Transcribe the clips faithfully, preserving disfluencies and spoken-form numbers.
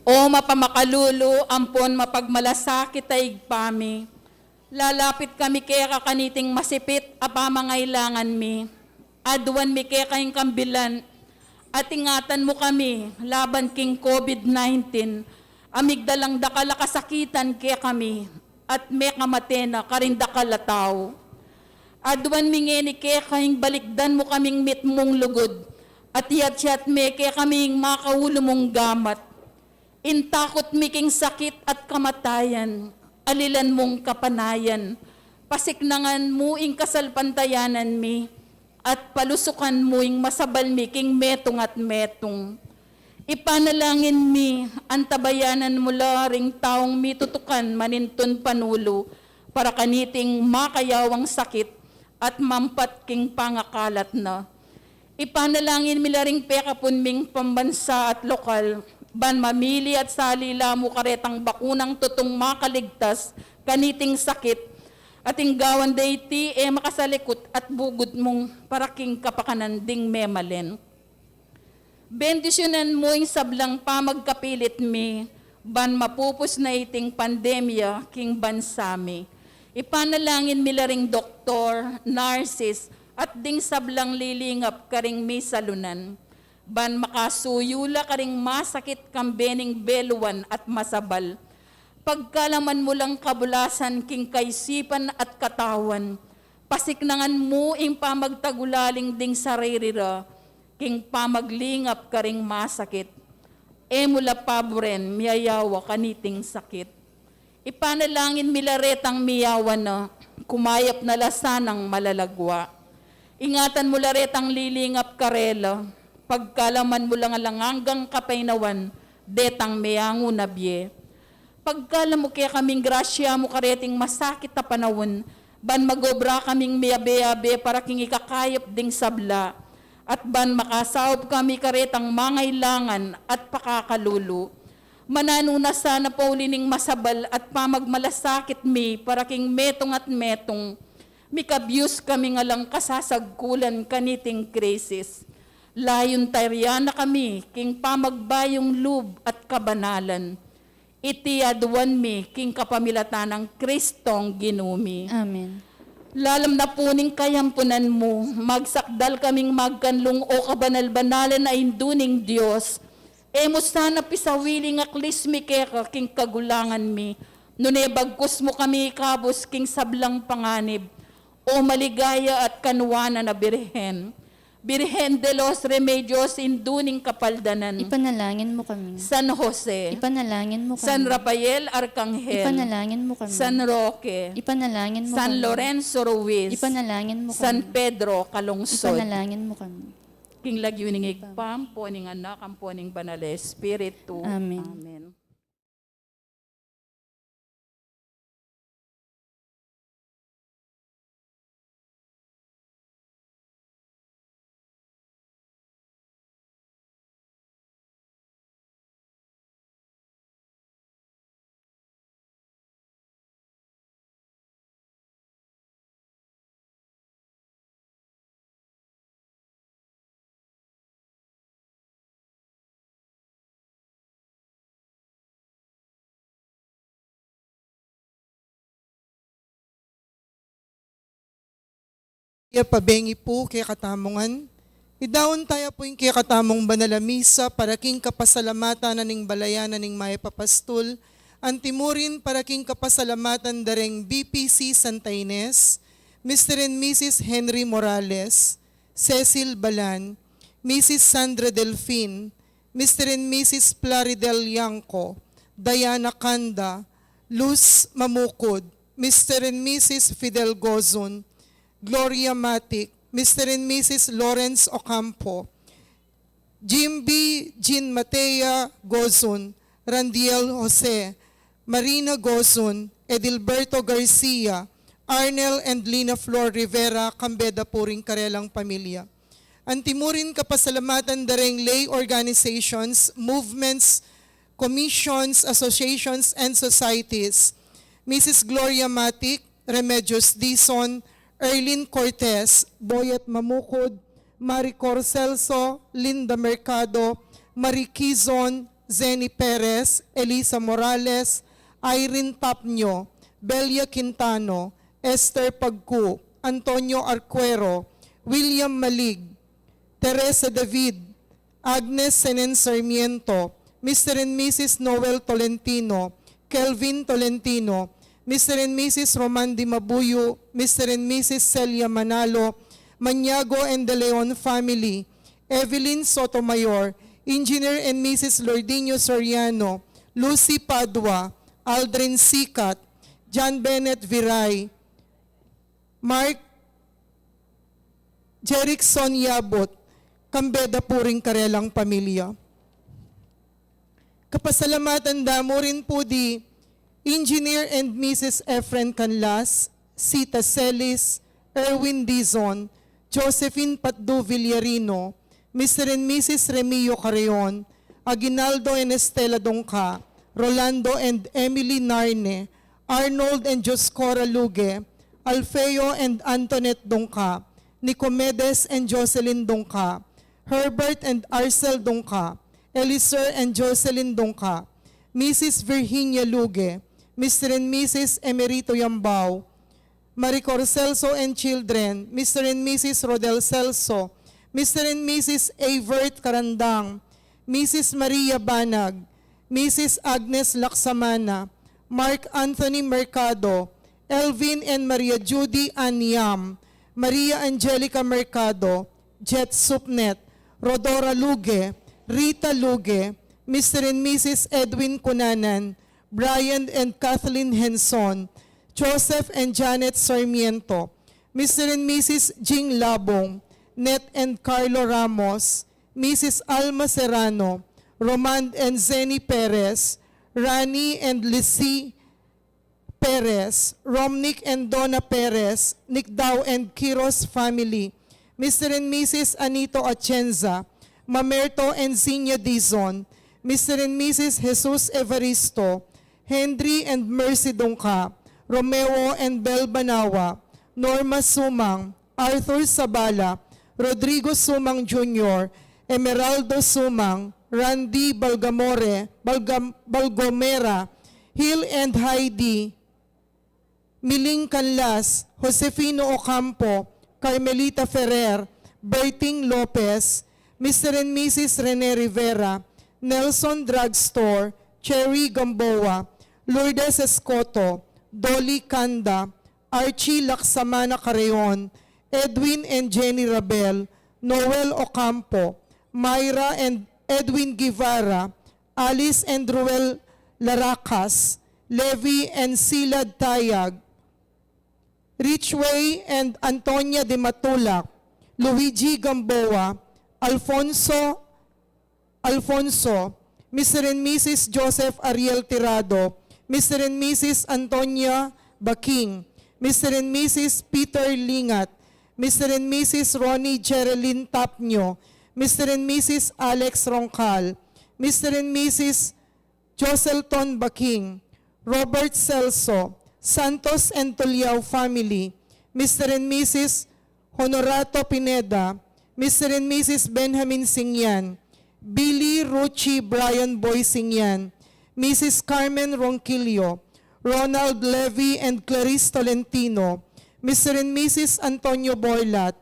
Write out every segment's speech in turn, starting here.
O mapamakalulu ampon mapagmalasakit a Ibpa mi, lalapit kami keka kaniting masipit a pamangailangan mi. Aduan mi keka ing kambilan at ingatan mu kami laban king COVID nineteen a migdalang dakal a kasakitan kekami at mekamate na karing dakal a tau. Aduan mi ngeni keka ing balikdan mu kaming mitmung lugud at iyatyat me kekami ing makaulu mung gamat. Ing takut mi king sakit at kamatayan, alilan mung kapanayan, pasiknangan mu ing kasalpantayanan mi, at palusukan mu ing masabal mi king metung at metung. Ipanalangin mi, antabayanan mu la ring taung mitutukan manintun panulu para kaniting makayawang sakit at mampat king pangakalat na. Ipanalangin mi la ring pekapun ming pambansa at lokal, ban mamili at salila mu karetang bakunang tutung makaligtas kaniting sakit, at ing gawan da iti e makasalikut at bugud mung para king kapakanan ding memalen. Bendisyunan mu ing sablang pamagkapilit mi, ban mapupus na iting pandemya king bansa mi. Ipanalangin mi la ring doktor, nurses, at ding sablang lilingap karing misalunan, ban makasuyu la karing masakit kambe ning beluan at masabal. Pagkalaman mu lang kabulasan king kaisipan at katawan, pasiknangan mu ing pamagtagulaling ding sariri ra king pamaglingap karing masakit. E mu la paburen miyayawa kaniting sakit. Ipanalangin mi la retang miyawa na, kumayap na la sanang malalagwa. Ingatan mu la retang lilingap karela, pagkalaman mu lang alang anggang kapaynawan detang meangu na bie. Pagkalam mu kekaming grasya mu kareting masakit a panaun, ban magobra kaming miyabe-yabe para king ikakayap ding sabla, at ban makasaup kami karetang mangailangan at pakakalulu. Mananu na sana pauli ning masabal at pamagmalasakit mi para king metung at metung, mikabyus kami ngan lang kasasagkulan kaniting krisis. Layun tarian na kami king pamagbayung lub at kabanalan. Iti aduan mi king kapamilatan nang Kristong Ginu mi. Amen. Lalam na pu ning kayampunan mu, magsakdal kaming magkanlung o kabanal-banalan a Indu ning Dios. E mu sana pisawili ing aklis mi keka king kagulangan mi, nune bagkus mu kami ikabus king sablang panganib, O maligaya at kanuanan a Birhen. Birhen de los Remedios, Indu ning Kapaldanan. Ipanalangin mu kami. San Jose. Ipanalangin mu kami. San Rafael Arkanghel. Ipanalangin mu kami. San Roque. Ipanalangin mu San kami. Lorenzo Ruiz. Ipanalangin mu kami. San Pedro Calungsod. Ipanalangin mu kami. King lagyu ning Ibpa, ampo ning Anak, ampo ning Banal a Espiritu. Amen. Amen. Ya pabengi pu kekatamu ngan. Idaun taya pu ing kekatamung banal a misa para king kapasalamatan na ning balayan na ning mayap a pastul, antimurin para king kapasalamatan da reng B P C Santa Ines, Mister and Missus Henry Morales, Cecil Balan, Missus Sandra Delfin, Mister and Missus Plaridel Yanco, Diana Canda, Luz Mamukud, Mister and Missus Fidel Gozun, Gloria Matic, Mister and Missus Lawrence Ocampo, Jim B, Jean Matea Gozun, Randiel Jose, Marina Gozun, Edilberto Garcia, Arnel and Lina Flor Rivera, kambe da pu ring karelang pamilya. Antimurin kapasalamatan da reng lay organizations, movements, commissions, associations, and societies. Missus Gloria Matic, Remedios Dizon, Erlin Cortez, Boyet Mamukud, Maricor Celso, Linda Mercado, Marie Quizon, Zenny Perez, Elisa Morales, Irene Tapnio, Belia Quintano, Esther Pagcu, Antonio Arcuero, William Malig, Teresa David, Agnes Senen Sarmiento, Mister and Missus Noel Tolentino, Kelvin Tolentino, Mister and Missus Roman Dimabuyo, Mister and Missus Celia Manalo, Maniago and De Leon family, Evelyn Sotomayor, Engineer and Missus Lordinio Soriano, Lucy Padua, Aldrin Sikat, John Bennett Viray, Mark Jerickson Yabut, kambe da pu ring karelang pamilya. Kapasalamatan da mu rin pu di Engineer and Missus Efren Canlas, Sita Celis, Erwin Dizon, Josephine Patdu Villarino, Mister and Missus Remio Carreon, Aguinaldo and Estela Dungca, Rolando and Emily Narne, Arnold and Joscora Luge, Alfeo and Antoinette Dungca, Nicomedes and Jocelyn Dungca, Herbert and Arcel Dungca, Eliser and Jocelyn Dungca, Missus Virginia Luge, Mister and Missus Emerito Yambao, Maricor Celso and children, Mister and Missus Rodel Celso, Mister and Missus Avert Carandang, Missus Maria Banag, Missus Agnes Laksamana, Mark Anthony Mercado, Elvin and Maria Judy Aniam, Maria Angelica Mercado, Jet Supnet, Rodora Luge, Rita Luge, Mister and Missus Edwin Cunanan, Brian and Kathleen Henson, Joseph and Janet Sarmiento, Mister and Missus Jing Labong, Net and Carlo Ramos, Missus Alma Serrano, Roman and Zenny Perez, Rani and Lizzie Perez, Romnick and Donna Perez, Nicdao and Quiros family, Mister and Missus Anito Atienza, Mamerto and Zinia Dizon, Mister and Missus Jesus Evaristo, Henry and Mercy Dungca, Romeo and Bel Banawa, Norma Sumang, Arthur Sabala, Rodrigo Sumang Junior, Emeraldo Sumang, Randy Balgamore, Balgam-, Balgomera, Hill and Heidi, Miling Canlas, Josefino Ocampo, Carmelita Ferrer, Berting Lopez, Mister and Missus Rene Rivera, Nelson Drugstore, Cherry Gamboa, Lourdes Escoto, Dolly Canda, Archie Laksamana Carreon, Edwin and Jenny Rabel, Noel Ocampo, Myra and Edwin Guevara, Alice and Ruel Laracas, Levi and Silad Tayag, Richway and Antonia de Matulak, Luigi Gamboa, Alfonso Alfonso, Mister and Missus Joseph Ariel Tirado, Mister and Missus Antonia Baking, Mister and Missus Peter Lingat, Mister and Missus Ronnie Jerilyn Tapnio, Mister and Missus Alex Roncal, Mister and Missus Joselton Baking, Robert Celso, Santos and Tuliao family, Mister and Missus Honorato Pineda, Mister and Missus Benjamin Singyan, Billy Ruchi Brian Boy Singyan, Missus Carmen Ronquillo, Ronald Levy and Clarice Tolentino, Mister and Missus Antonio Boylat,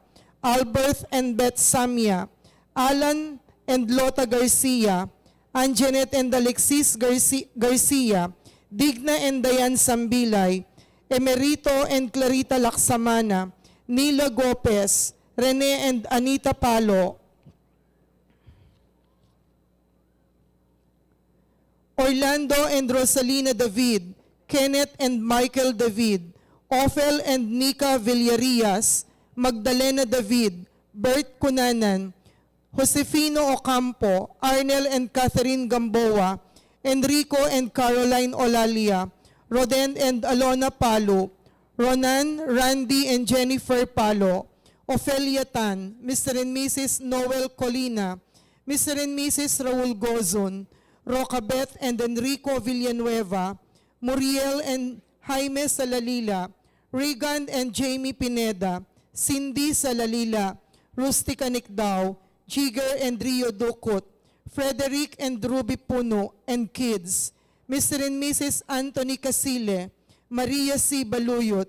Albert and Beth Samia, Alan and Lota Garcia, Anjanet and Alexis Garci-, Garcia, Digna and Diane Sambilay, Emerito and Clarita Laksamana, Nila Gopez, Rene and Anita Palo, Orlando and Rosalina David, Kenneth and Michael David, Ophel and Nika Villarias, Magdalena David, Bert Cunanan, Josefino Ocampo, Arnel and Catherine Gamboa, Enrico and Caroline Olalia, Roden and Alona Palu, Ronan, Randy and Jennifer Palo, Ofelia Tan, Mister and Missus Noel Colina, Mister and Missus Raul Gozun, Rocabeth and Enrico Villanueva, Muriel and Jaime Salalila, Regan and Jamie Pineda, Cindy Salalila, Rustica Nicdao, Jigger and Rio Ducut, Frederick and Ruby Puno and kids, Mister and Missus Anthony Casile, Maria C. Baluyot,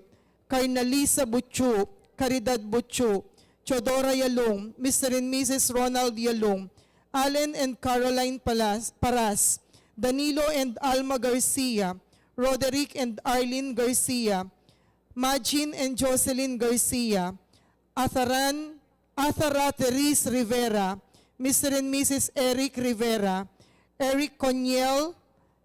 Carnalisa Buchu, Caridad Buchu, Teodora Yalung, Mister and Missus Ronald Yalung, Allen and Caroline Palas-, Paras, Danilo and Alma Garcia, Roderick and Arlene Garcia, Majin and Jocelyn Garcia, Atharan, Athara Therese Rivera, Mister and Missus Eric Rivera, Eric Coniel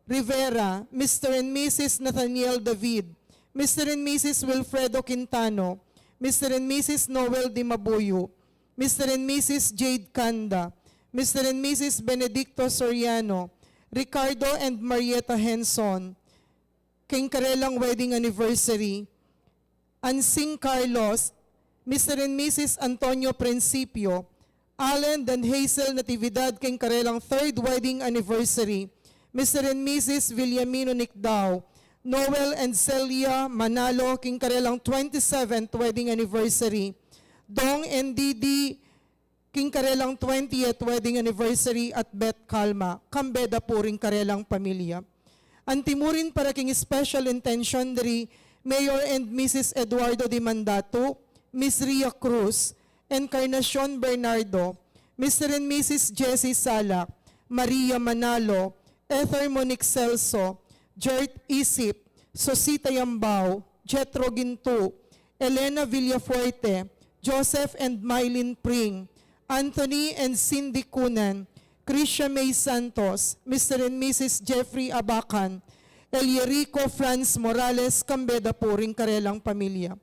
Rivera, Mister and Missus Nathaniel David, Mister and Missus Wilfredo Quintano, Mister and Missus Noel Dimabuyo, Mister and Missus Jade Canda, Mister and Missus Benedicto Soriano, Ricardo and Marieta Henson, king karelang wedding anniversary. Ansing Carlos, Mister and Missus Antonio Principio, Alan and Hazel Natividad, king karelang third wedding anniversary. Mister and Missus Williamino Nicdao, Noel and Celia Manalo, king karelang twenty-seventh wedding anniversary. Dong and Didi, king karelang twentieth wedding anniversary, at Beth Calma, kambe da pu ring karelang pamilya. Antimurin para king special intention diri Mayor and Missus Eduardo Dimandatu, Miss Ria Cruz, Encarnacion Bernardo, Mister and Missus Jessie Salak, Maria Manalo, Ether Monique Celso, Jert Isip, Sosita Yambao, Jetro Gintu, Elena Villafuerte, Joseph and Mylene Pring, Anthony and Cindy Cunan, Krisha May Santos, Mister and Missus Jeffrey Abacan, Elierico Franz Morales, kambe da pu ring karelang pamilya.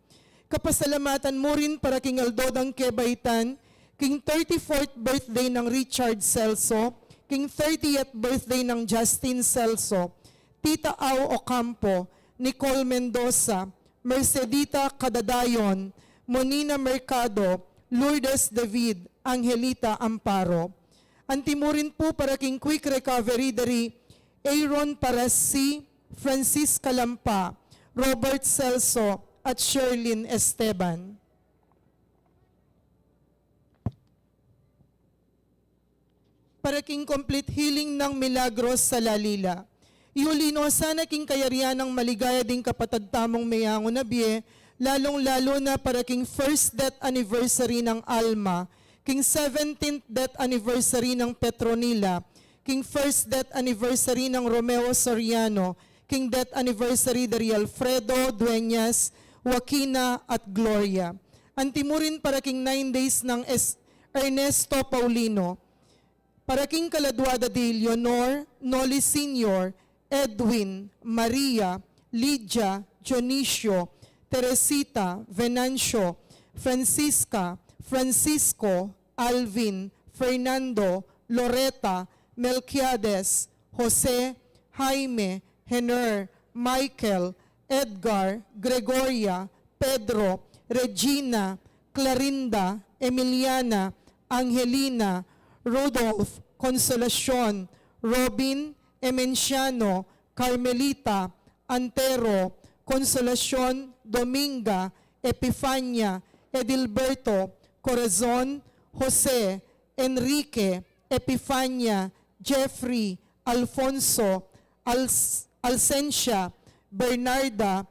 Kapasalamatan mu rin para king aldo dang kebaitan, king thirty-fourth birthday nang Richard Celso, king thirtieth birthday nang Justin Celso, Tita Au Ocampo, Nicole Mendoza, Mercedita Cadadayon, Monina Mercado, Lourdes David, Angelita Amparo. Antimurin pu para king quick recovery dari Aaron Parasi, Francisca Lampa, Robert Celso, at Sherlyn Esteban. Para king complete healing nang Milagros Salalila. Iuli no sana king kayarian nang maligaya ding kapatad tamung meyangu na bie, lalung-lalu na para king first death anniversary nang Alma, king seventeenth death anniversary nang Petronila, king first death anniversary nang Romeo Soriano, king death anniversary dari Alfredo, Dueñas, Joaquina, at Gloria. Antimurin para king nine days nang Es-, Ernesto Paulino. Para king kaladua da di Leonor, Noli Senior, Edwin, Maria, Lydia, Dionisio, Teresita, Venancio, Francisca, Francisco, Alvin, Fernando, Loreta, Melquiades, Jose, Jaime, Hener, Michael, Edgar, Gregoria, Pedro, Regina, Clarinda, Emiliana, Angelina, Rudolph, Consolacion, Robin, Emenciano, Carmelita, Antero, Consolacion, Dominga, Epifania, Edilberto, Corazon, Jose, Enrique, Epifania, Jeffrey, Alfonso, Als-, Alcencia, Bernarda,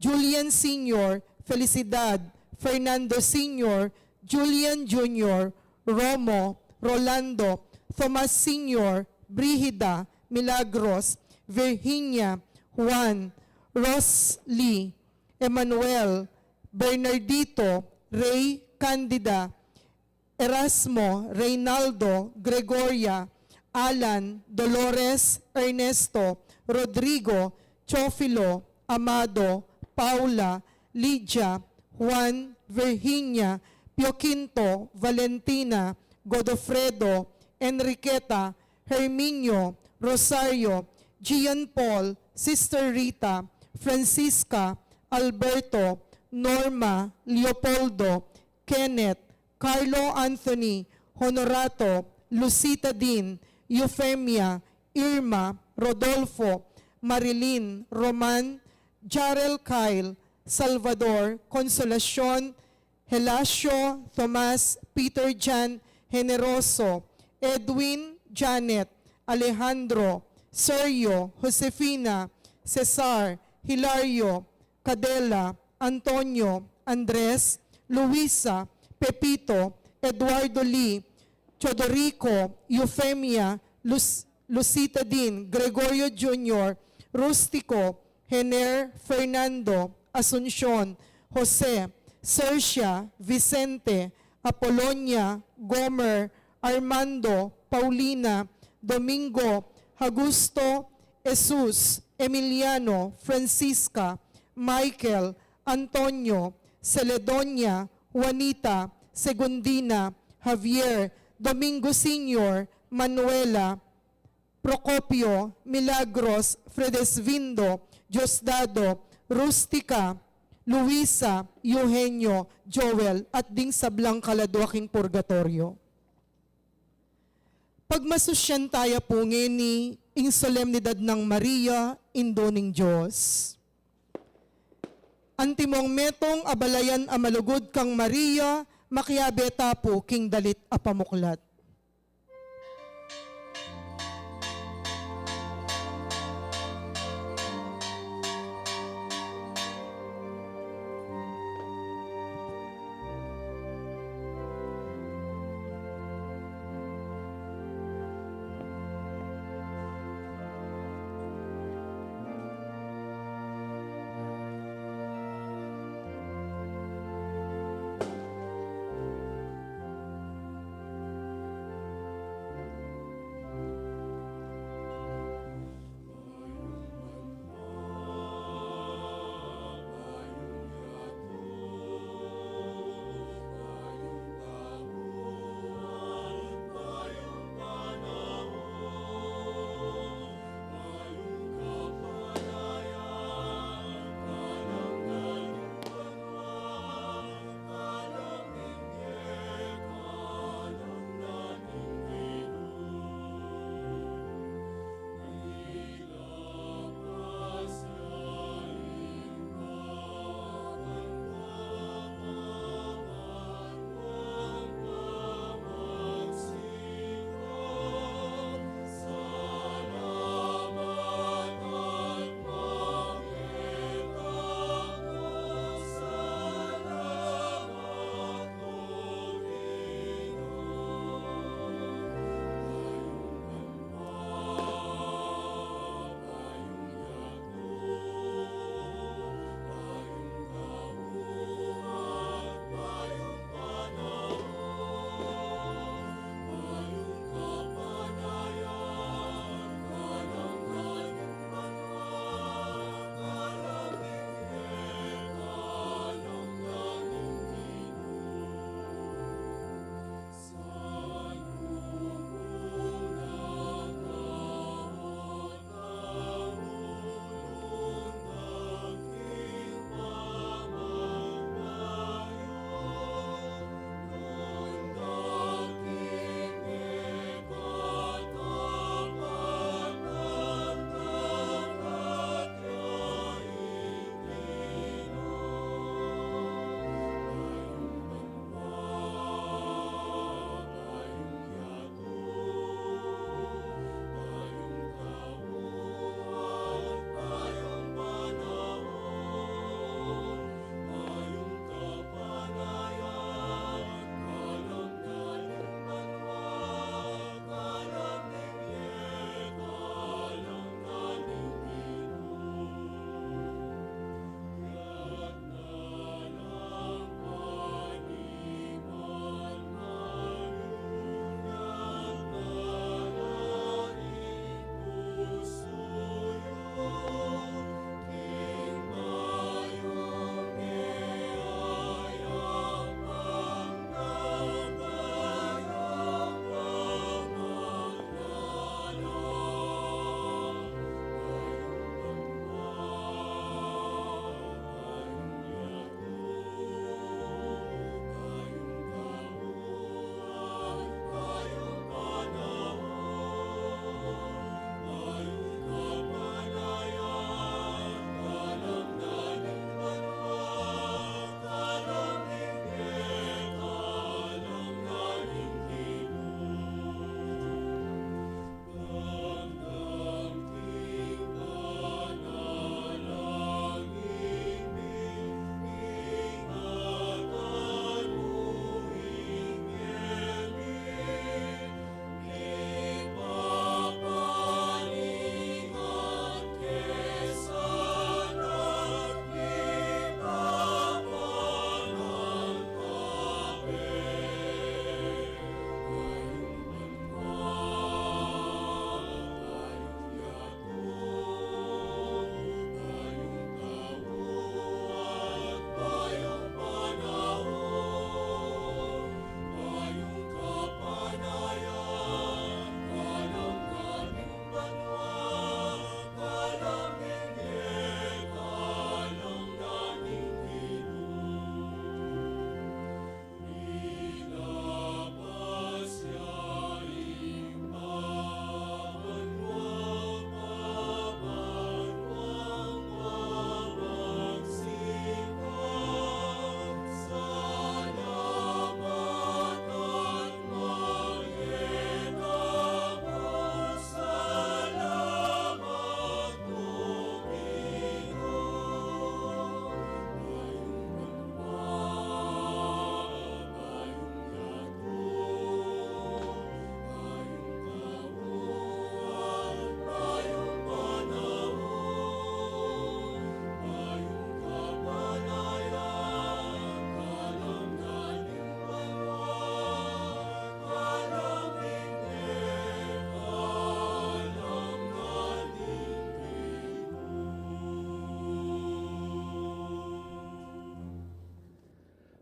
Julian Senior, Felicidad, Fernando Senior, Julian Junior, Romo, Rolando, Tomas Senior, Brigida, Milagros, Virginia, Juan, Rosly, Emmanuel, Bernardito, Rey, Candida, Erasmo, Reynaldo, Gregoria, Alan, Dolores, Ernesto, Rodrigo, Teofilo, Amado, Paula, Lydia, Juan, Virginia, Pio Quinto, Valentina, Godofredo, Enriqueta, Herminio, Rosario, Gian Paul, Sister Rita, Francisca, Alberto, Norma, Leopoldo, Kenneth, Carlo Anthony, Honorato, Lucita Dean, Eufemia, Irma, Rodolfo, Marilyn, Roman, Jarel Kyle, Salvador, Consolacion, Helacio, Tomas, Peter Jan, Generoso, Edwin, Janet, Alejandro, Sergio, Josefina, Cesar, Hilario, Cadela, Antonio, Andres, Luisa, Pepito, Eduardo Lee, Teodorico, Eufemia, Lus-, Lucita Din, Gregorio Junior, Rustico, Hener, Fernando, Asuncion, Jose, Sercia, Vicente, Apolonia, Gomer, Armando, Paulina, Domingo, Augusto, Jesus, Emiliano, Francisca, Michael, Antonio, Celedonia, Juanita, Segundina, Javier, Domingo Senior, Manuela, Procopio, Milagros, Fredesvindo, Diosdado, Rustica, Luisa, Eugenio, Joel, at ding sablang kaladua king purgatoryo. Pagmasusyan taya pu ngeni ing solemnidad nang Maria, Indu ning Dios. Antimong metung a balayan a malugud kang Maria, makiabe ta pu king dalit a pamuklat.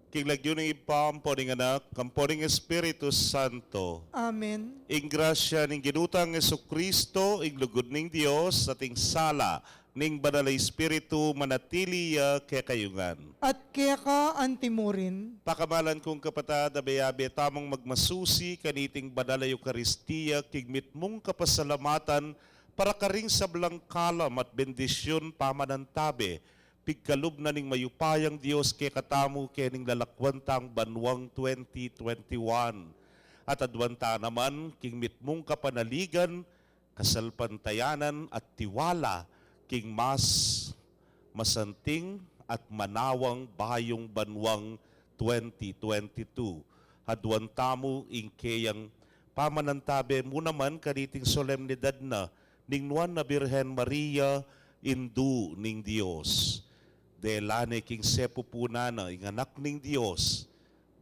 King lagyu ning Ibpa, ampo ning Anak, ampo ning Espiritu Santo. Amen. Ing grasya ning Ginu tang Jesucristo, ing lugud ning Dios, at ing sala ning Banal a Espiritu manatili ya kekayu ngan. At keka antimurin. Pakamalan kung kapatad, abe-abe tamung magmasusi kaniting Banal a Eukaristia king mitmung kapasalamatan para karing sablang kalam at bendisyun pamanantabe, pigkalub na ning mayupayang Dios kekatamu kening lalakwan tang banuang twenty twenty-one. At aduan ta naman king mitmung kapanaligan, kasalpantayanan at tiwala king mas masanting at manawang bayung banuang twenty twenty-two. Aduan tamu ing keyang pamanantabe mu naman kaniting solemnidad na ning Nuan a Birhen Maria, Indu ning Dios. Dela ne king sepupunan na ing Anak ning Dios,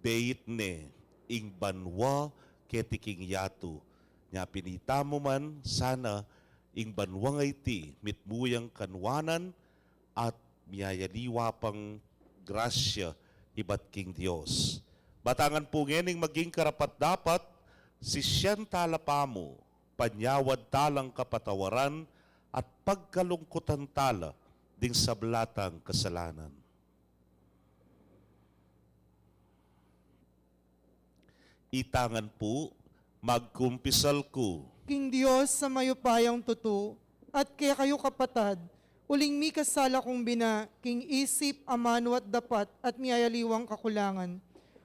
beit ne ing banua keti king yatu. Nya pin itamu man sana ing banuang iti mitmu yang kanuanan at miyayaliwa pang grasya ibat king Dios. Batangan pu ngening maging karapat-dapat, sisian tala pamu, panyawad talang kapatawaran at pagkalungkutan tala ding sabla tang kasalanan. Itangan pu, magkumpisal ku king Dios a mayupayang tutu, at kekayu kapatad, uling mikasala kung bina king isip, amanu at dapat, at miyayaliwang kakulangan.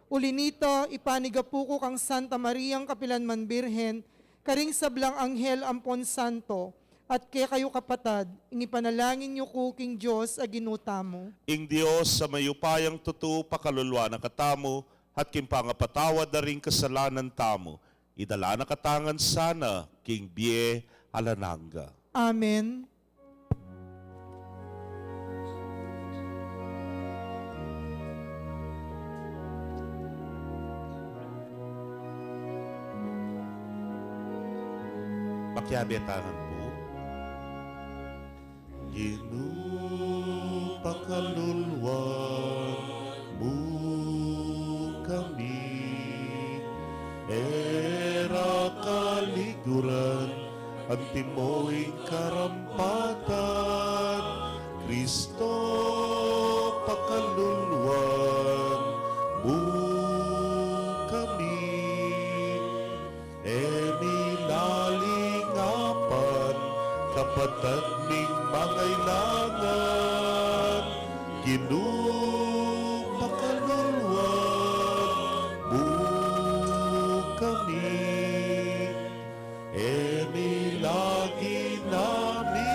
Uli nita, ipanigapu ku kang Santa Mariang kapilan man Birhen, karing sablang anghel ampon santo, at kekayu kapatad, ing ipanalangin yu ku king Dios a Ginu tamu. Ing Dios a mayupayang tutu pakaluluan na katamu, at king pangapatawad da ring kasalanan tamu, idala na katamu ngan sana king bie alang angga. Amen. Pakiabe tamu ngan pu. Ginu, pakaluluan mu kami, e ra kaliguran antimo ing karampatan, Kristo, pakaluluan mu kami. E mi lalingapan kapatad ming mangailangan, Ginu, pakaluluan mu kami. E mi lagi namin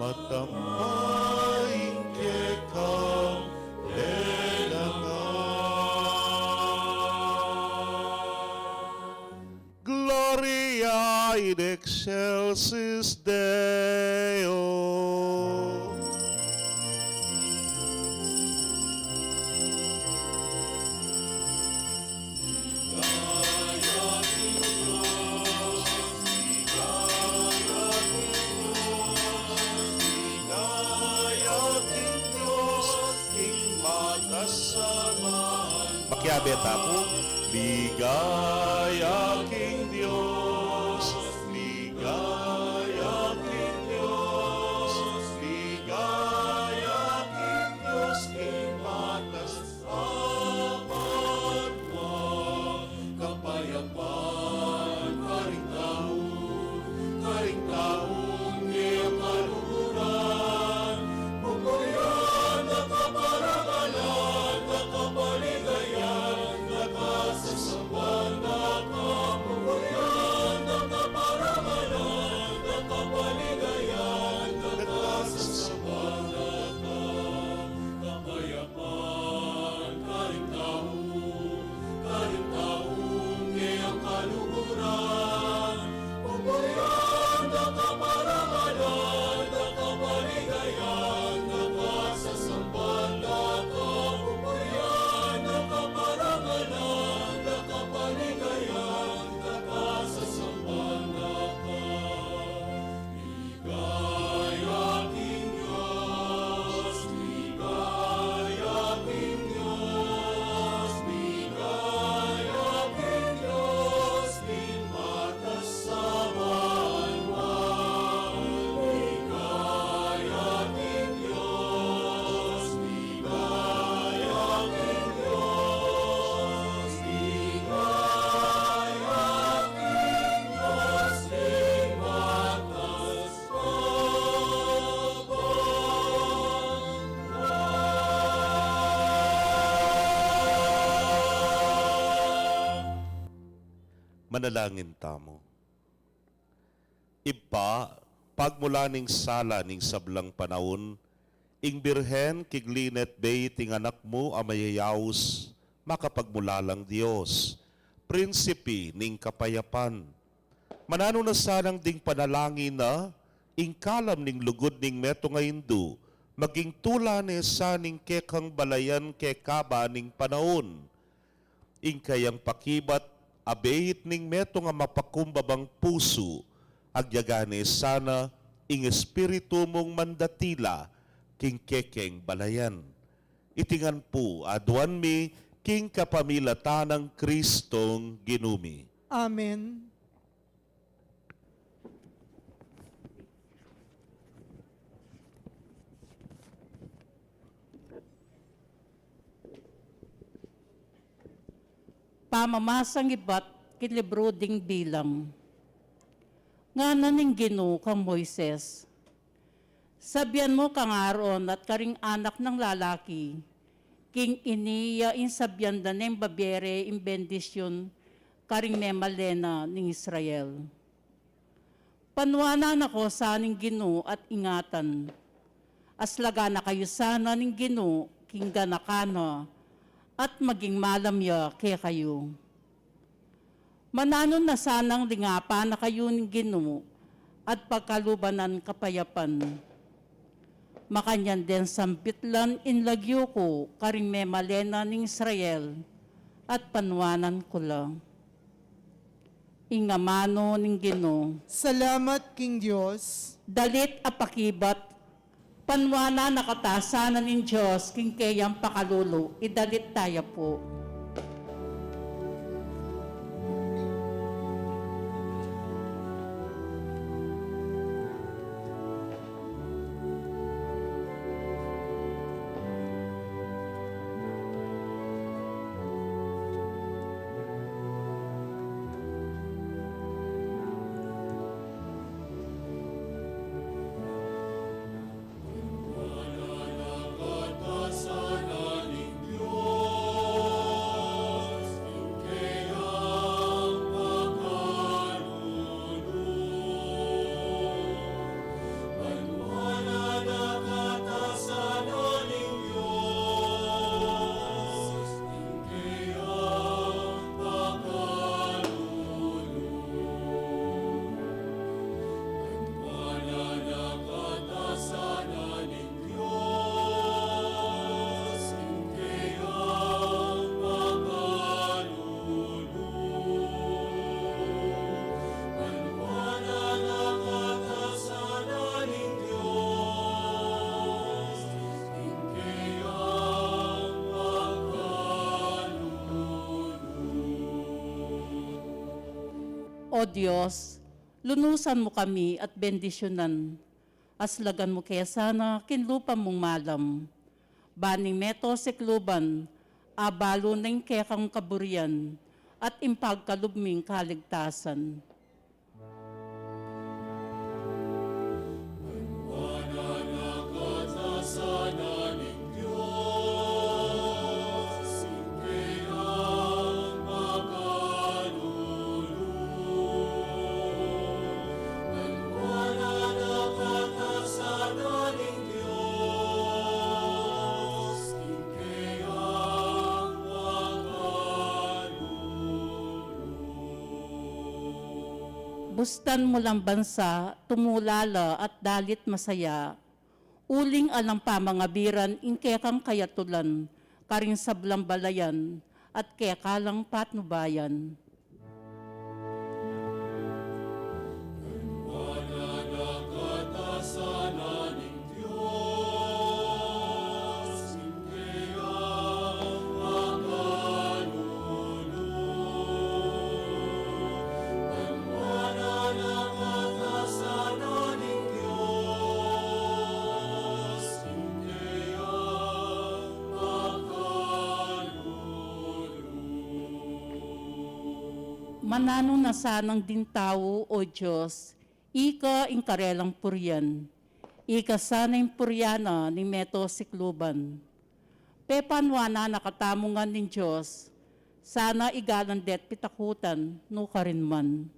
matambaing kekang lelangan. Gloria in excelsis Deo. Makiabe tamu. Ligaya king Dios, ligaya king Dios, ligaya king Dios, king matas a banua. Kapayapan karing tau, karing taung e kaluguran, pupurian na, kaparangalan na, kapaligayan na, kasasamban na, kapupurian Manalangin tamu. Ibpa, pagmula ning sala ning sablang panaun, ing Birhen kigli ne at beit ing Anak mu a mayayaus, makapagmulalang Dios, Prinsipi ning kapayapan. Mananu na sanang ding panalangin na, ing kalam ning lugud ning metung a indu, maging tula ne sa ning kekang balayan kekaba ning panaun. Ing kayang pakibat, abeit ning metung a mapakumbabang pusu, agyaga ne sana ing Espiritu mung mandatila, king kekeng balayan. Iti ngan pu, aduan mi, king kapamilatan nang Kristong Ginu mi. Amen. Pamamasang ibat king libru ding Bilang. Ngana ning Ginu kang Moises, sabian mu kang Aaron at karing anak nang lalaki, king ini ya ing sabian da neng babie re ing bendisyun karing memalen na ning Israel. Panuanan na ko sa ning Ginu at ingatan. Aslagan na kayu sana ning Ginu king ganakan na, at maging malam ya kekayu. Mananu na sanang lingapan na kayu ning Ginu at pagkaluban nang kapayapan. Makanyan deng sambit lan ing lagyu ku karing memalen na ning Israel, at panuanan ku la. Ing amanu ning Ginu. Salamat king Dios. Dalit a pakibat, panuanan na katasanan ning Dios king keyang pakalulu, idalit taya pu. O Dios, lunusan mu kami at bendisyunan. Aslagan mu ke sana king lupa mung malam. Ban ing meto sikluban, abalu na ing kekang kaburian, at ing pagkalub ming kaligtasan. Bustan mu lang bansa, tumula la at dalit masaya. Uling alang pamangabiran ing kekang kayatulan, karing sablang balayan, at keka lang patnubayan. Mananu na sanang ding tau, O Dios, ika ing karelang purian, ika sana ing purian na ning meto sikluban. Pepanuanan na katamu ngan ning Dios, Sana igalan de't pitakutan, nukarin man.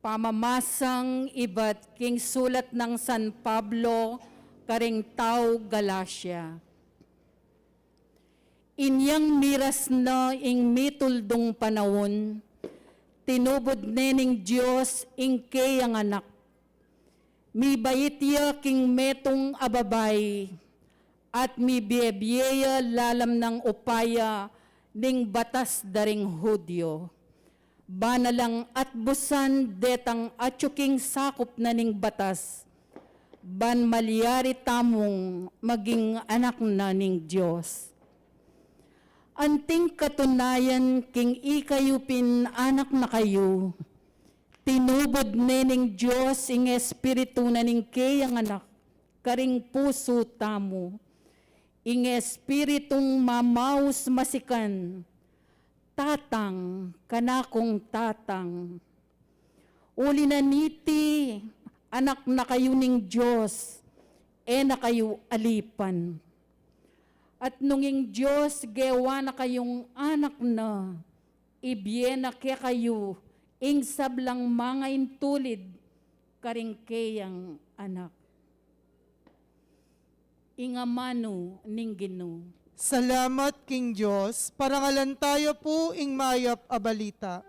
Pamamasang ibat king sulat nang San Pablo karing tau Galacia. Inyang miras na ing mituldung panaun, tinubud ne ning Dios ing keyang anak. Mibait ya king metung a babai, at mibiebie ya lalam nang upaya ning batas da ring Judio. Bana lang atbusan detang atyu king sakup na ning batas, ban malyari tamung maging anak na ning Dios. Anting katunayan king ikayu pin anak na kayu, tinubud ne ning Dios ing Espiritu na ning keyang anak karing pusu tamu, ing Espiritung mamaus masikan, Tatang, kanakung Tatang. Uli na niti, anak na kayu ning Dios, e na kayu alipan. At nung ing Dios gewa na kayung anak na, ibie na kekayu ing sablang manga intulid karing keyang anak. Ing amanu ning Ginu. Salamat king Dios. Parangalan tayu pu ing mayap a balita.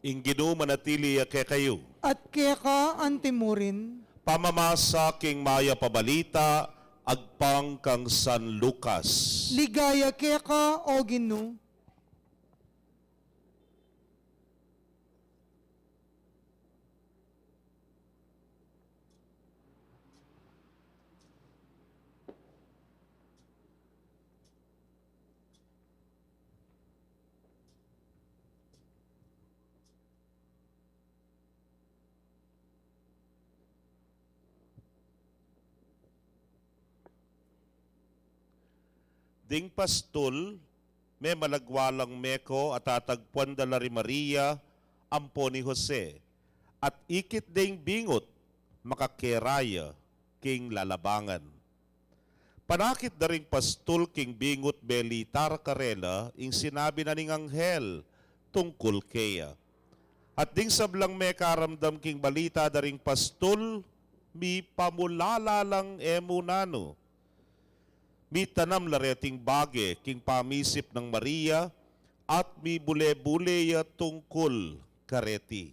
Ing Ginu manatili ya kekayu. At keka antimurin. Pamamasa king mayap a balita agpang kang San Lucas. Ligaya keka, o Ginu. Ding pastul, memalagwa lang meko a tatagpuan da la ri Maria ampo ni Jose, at ikit deng bingut makakera ya king lalabangan. Panakit da ring pastul king bingut, belitar karela ing sinabi na ning anghel tungkul keya. At ding sablang mekaramdam king balita da ring pastul, mipamulala lang e mu nanu. Mitanam la reting bage king pamisip nang Maria at mibule-bule ya tungkul kareti.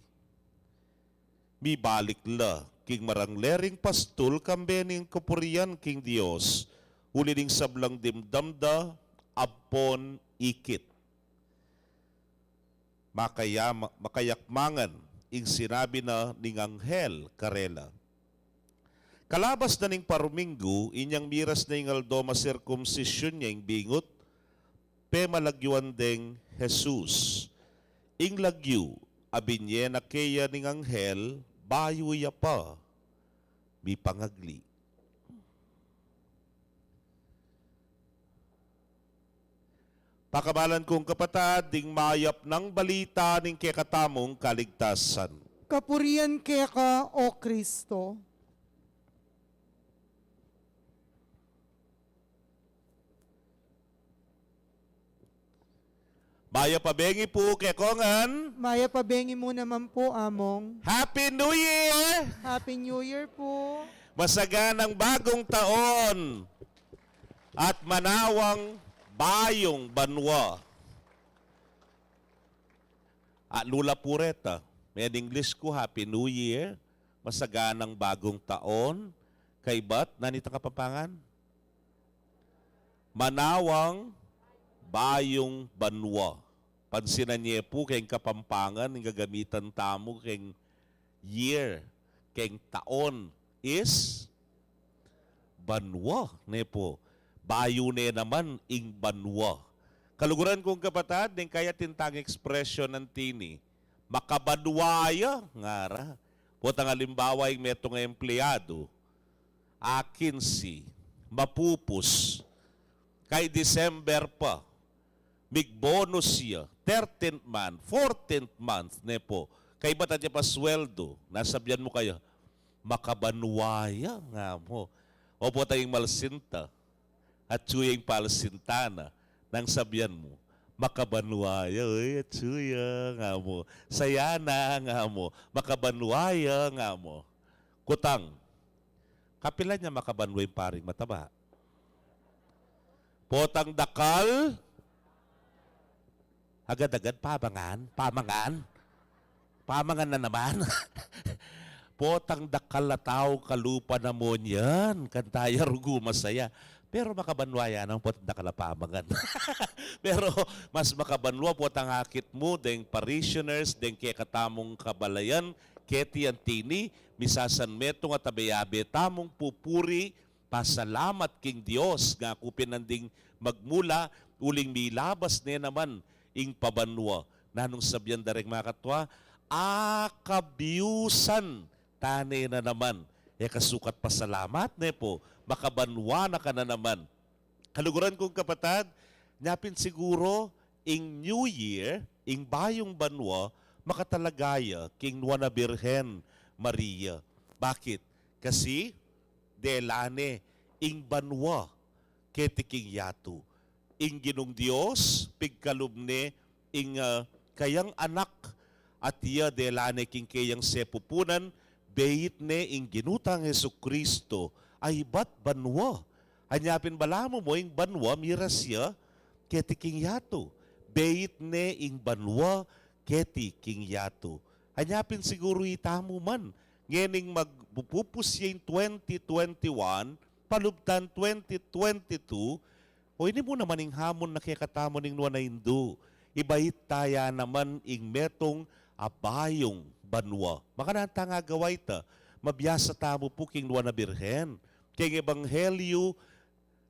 Mibalik la king marangle ring pastul kambe ning kapurian king Dios, uli ning sablang dimdam da ampon ikit. Makayama-, makayakmangan ing sinabi na ning anghel karela. Kalabas na ning paruminggu, inyang miras na ing aldo masirkumsisyun ya ing bingut, pemalagyuan deng Jesus. Ing lagyu a binye na keya ning anghel, bayu ya pa mipangagli. Pakamalan kung kapatad, ding mayap nang balita ning kekatamung kaligtasan. Kapurian keka, O Kristo. Mayap a bengi pu kekongan. Mayap a bengi mu naman po, Among. Happy New Year! Happy New Year po. Masaganang bagong taon at manawang bayung banwa. At lula pureta, may English ku, Happy New Year, masaganang bagong taon, kaybat, nanu itang Kapampangan? Manawang bayung banwa. Pansinan ye pu, keng Kapampangan, ing gagamitan tamu keng year, keng taon is banwa, ne pu. Bayu ne naman ing banwa. Kaluguran kung kapatad, deng kaya tintang ekspresyon nang tini, makabanwa ya, ngara. Potang alimbawa, ing metung a empleyadu, akin si, mapupus, kay December pa, migbonus ya, thirteenth month, fourteenth month, ne pu. Kaybat atyu ya pa sweldu, nasabyan mu kaya, makabanwa ya, nga mu. O potang ing malsinta, atyu ya ing palsinta na, nang sabyan mu, makabanwa ya, oy, atyu ya, nga mu. Saya na, nga mu. Makabanwa ya, nga mu. Kutang, kapilan ya makabanwa ing paring mataba? Potang dakal, agad-agad pamangan, pamangan. Pamangan na naman. Potang dakal a tau kalupa na mu niyan, kanta ya rugu masaya. Pero makabanwa ya nang potang dakal a pamangan. Pero mas makabanwa potang akit mu deng parishioners, deng kekatamung kabalayan, keti anti ini, misasanmetung at abe-abe tamung pupuri, pasalamat king Dios, ngaku pin nanding magmula, uling milabas ne naman ing pabanwa. Nanung sabyan da reng makatwa, akabyusan tane na naman. E ka sukat pasalamat, ne pu, makabanwa na ka na naman. Kaluguran kung kapatad, nya pin siguru, ing New Year, ing bayung banwa, makatalaga ya king Nuan a Birhen Maria. Bakit? Kasi, dela ne ing banwa keti king yatu. Ing Ginung Dios, pigkalub ne ing, ah, kayang anak, at iya dela ne king keyang sepupunan, beit ne ing Ginu tang Jesucristo a ibat banwa. Anya pin balamu mu ing banwa miras ya keti king yatu. Beit ne ing banwa keti king yatu. Anya pin siguru itamu man, ngening magpupus ya ing twenty twenty-one, palubtan twenty twenty-two, o ini mu naman ing hamun na kekatamu ning nuan a Indu, ibait ta ya naman ing metung a bayung banwa. Makananu tang agawa ita? Mabiasa tamu pu king Nuan a Birhen, keng Ebanghelyu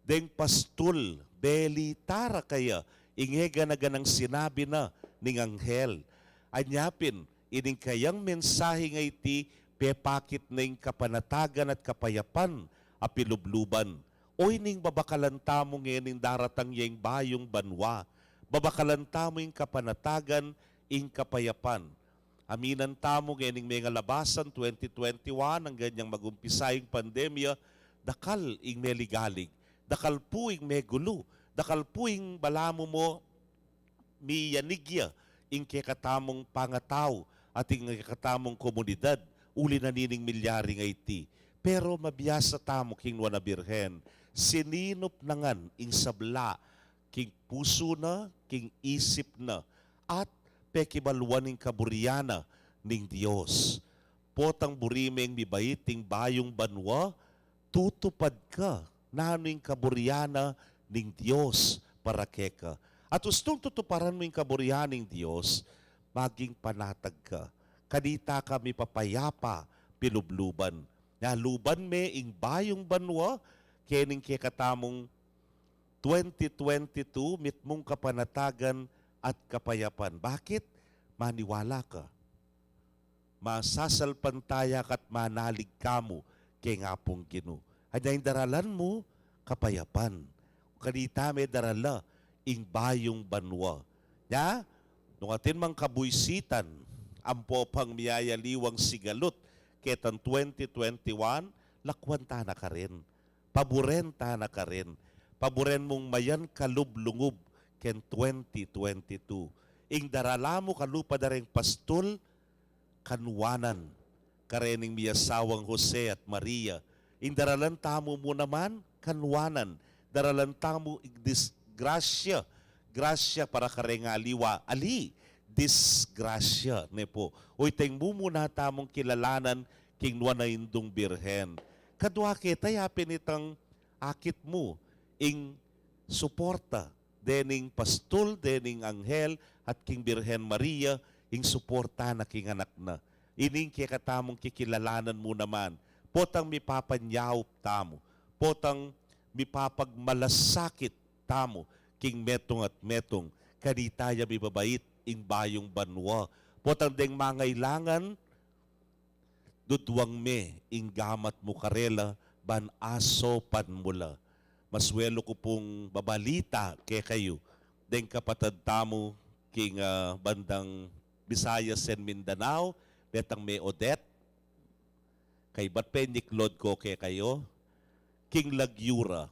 deng pastul, belita ra kaya ing egana-ganang sinabi na ning anghel. Anya pin, ining kayang mensahe a iti, pepakit ne ing kapanatagan at kapayapan a pilubluban. O ining babakalan tamu ngening daratang ya ing bayung banwa. Babakalan tamu ing kapanatagan, ing kapayapan. Aminan tamu ngening mengalabasan twenty twenty-one, anggang inyang magumpisa ing pandemya, dakal ing meligalig, dakal pu ing megulu, dakal pu ing balamu mu miyanig ya ing kekatamung pangatau at ing kekatamung komunidad, uli na nining milyari a iti. Pero mabiasa tamu king nuan a Birhen, sininup na ngan ing sabla king pusu na, king isip na, at pekibaluan ing kaburian na ning Dios. Potang buri meng mibait ing bayung banua, tutupad ka nanu ing kaburian na ning Dios para keka. At ustung tutuparan mu ing kaburian ning Dios, maging panatag ka. Kanita ka mipapayapa pilubluban. Nya luban me ing bayung banua, kening kekatamung twenty twenty-two, mitmung kapanatagan at kapayapan. Bakit? Maniwala ka. Masasalpantaya ka't manalig ka mu keng Apung Ginu. Anya ing daralan mu, kapayapan. Kanita me darala ing bayung banua. Nya, nung atin mang kabuisitan, ampo pang miyayaliwang sigalut ketang twenty twenty-one, lakwan ta na karin. Paburen ta na karin. Paburen mung mayan kalub lungub ken twenty twenty-two. Ing darala mu kalupa da reng pastul, kanuanan. Karening miasawang Jose at Maria. Ing daralan tamu mu naman, kanuanan. Daralan tamu ing disgrasya. Grasya para kareng aliwa. Ali, disgrasya, ne pu. Uy, teng mumuna tamung kilalanan king nuan a Indung Birhen. Kadua keta ya pin itang akit mu ing suporta dening pastul, dening anghel, at king Birhen Maria, ing suporta na king anak na. Ining kekatamung kikilalanan mu naman, potang mipapanyaup tamu, potang mipapagmalasakit tamu king metung at metung, kanita ya mibabait ing bayung banua. Potang deng mangailangan, duduang me ing gamat mu karela, ban asopan mu la. Masuelu ku pung babalita kekayu deng kapatad tamu king, ah, bandang Visayas and Mindanao, detang me Odette. Kaybat pe nyiklod ko kekayu, king lagyu ra,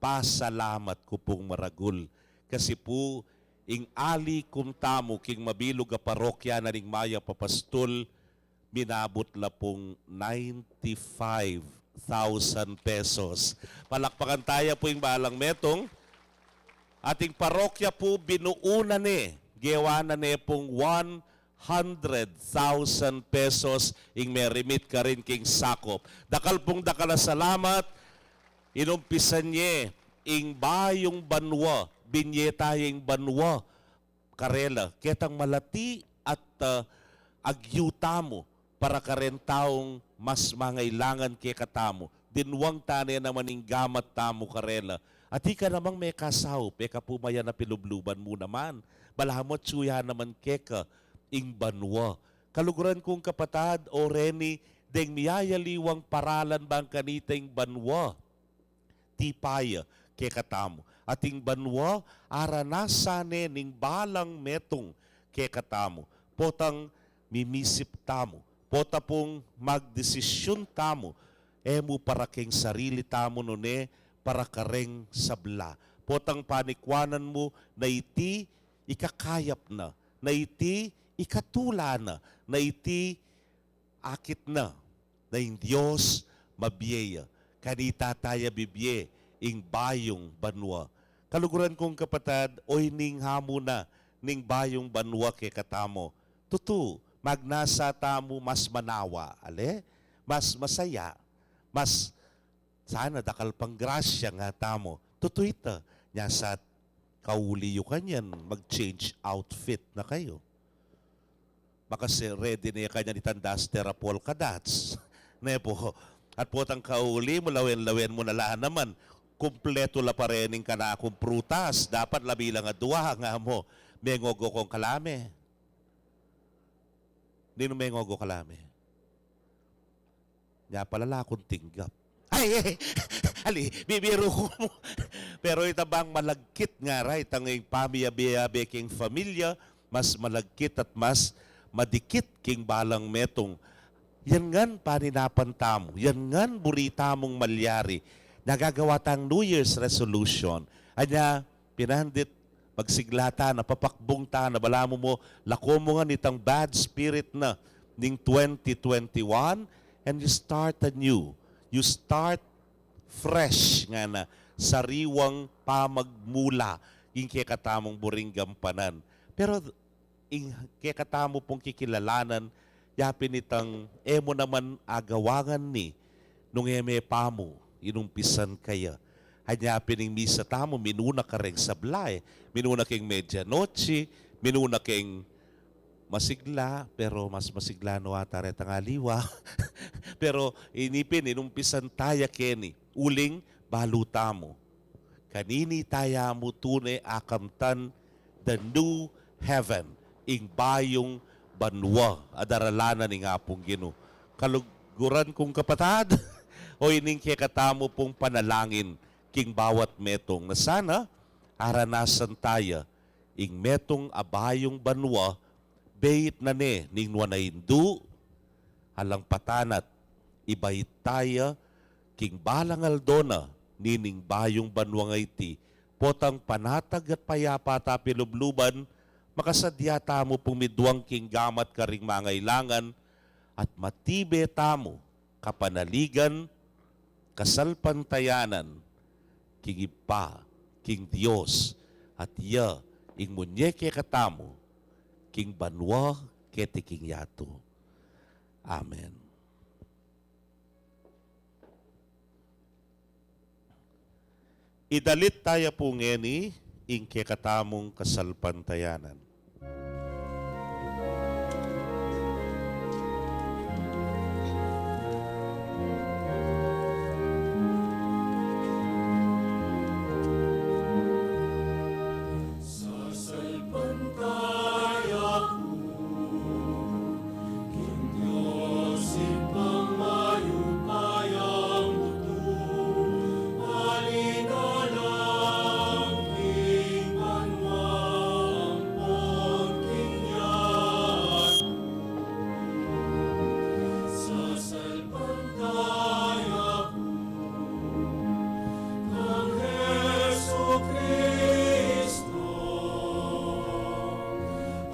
pasalamat ku pung maragul. Kasi pu, ing alikum tamu king mabilug a parokya na ning mayap a pastul, minabut la pung ninety-five thousand pesos. Palakpakan taya pu ing balang metung. Ating parokya pu, binuo na ne, gewa na ne pung one hundred thousand pesos ing me-remit karin king sakop. Dakal pung dakal a salamat. Inumpisan ye ing bayung banua, binye taya ing banua karela, ketang malati at, ah, agyu tamu para karen taung mas mangailangan kekatamu. Dinwang ta ne naman ing gamat tamu karela. At ika namang mekasaup, e ka pu mayan a pilubluban mu naman. Balamu atyu ya naman keka ing banua. Kaluguran kung kapatad, o reni, deng miyayaliwang paralan bang kanita ing banua, tipa ya kekatamu. At ing banua, aranasan ne ning balang metung kekatamu. Potang mimisip tamu, pota pung magdesisyun tamu, e mu para keng sarili tamu nune para kareng sabla. Potang panikuanan mu na iti ikakayap na, na iti ikatula na, na iti akit na, na ing Dios mabie ya. Kanita taya bibie ing bayung banua. Kaluguran kung kapatad, oyni ing hamu na ning bayung banua kekatamu. Tutu, magnasa tamu mas manawa, ale? Mas masaya, mas sana dakal pang grasya nga tamu. Tutu ita, nya sa kauli yu kanyan, mag-change outfit na kayu. Makase-ready ne kanyan itang duster a polka dots. Ne pu? At potang kauli mu, lawen-lawen mu na la naman. Kumpletu la pa reng kanakung prutas. Dapat labi lang a dua nga mu. Mengogo kung kalame. Ninu mengogo kalame? Nya pala ala kung tinggap. Ay, ay, ali, bibiru ku mu. Pero ita bang malagkit ngara, itang ing pamiyabe-yabe king familia, mas malagkit at mas madikit king balang metung. Yan ngan paninapan tamu, yan ngan buri tamung malyari. Nagagawa tang New Year's resolution. Anya, pinandit, magsigla ta na, papakbung ta na, balamu mu, lako mu ngan itang bad spirit na ning twenty twenty-one, and you start anew. You start fresh, ngana, sariwang pamagmula ing kekatamung buring gampanan. Pero ing kekatamu pung kikilalanan, yapin itang e mu naman agawangan ni nung e me pa mu inumpisan kaya. Anya pin ing misa tamu, minuna kareng sabla, e. Minuna keng medianoche, minuna keng masigla, pero mas masigla no ata retang aliwa. Pero ini pin, inumpisan taya keni, uling balu tamu. Kanini taya mu tune akamtan the new heaven, ing bayung banua a daralanan ning Apung Ginu. Kaluguran kung kapatad, o ining kekatamu pung panalangin king bawat metung, na sana aranasan taya ing metung a bayung banua, beit na ne ning nuan a indu, alang patanat, ibait taya king balang aldo na nining bayung banua nga iti, potang panatag at payapa ta pilubluban, makasadya tamu pung miduang king gamat karing mangailangan, at matibe tamu kapanaligan, kasalpantayanan, king Ibpa, king Dios, at iya ing munye kekatamu, king banua keti king yatu. Amen. Idalit taya pu ngeni ing kekatamung kasalpantayanan. Sasalpantaya ku king Dios Ibpang mayupayang butut, alinalang king banua ampon king yatu. Sasalpantaya ku kang Jesukristo,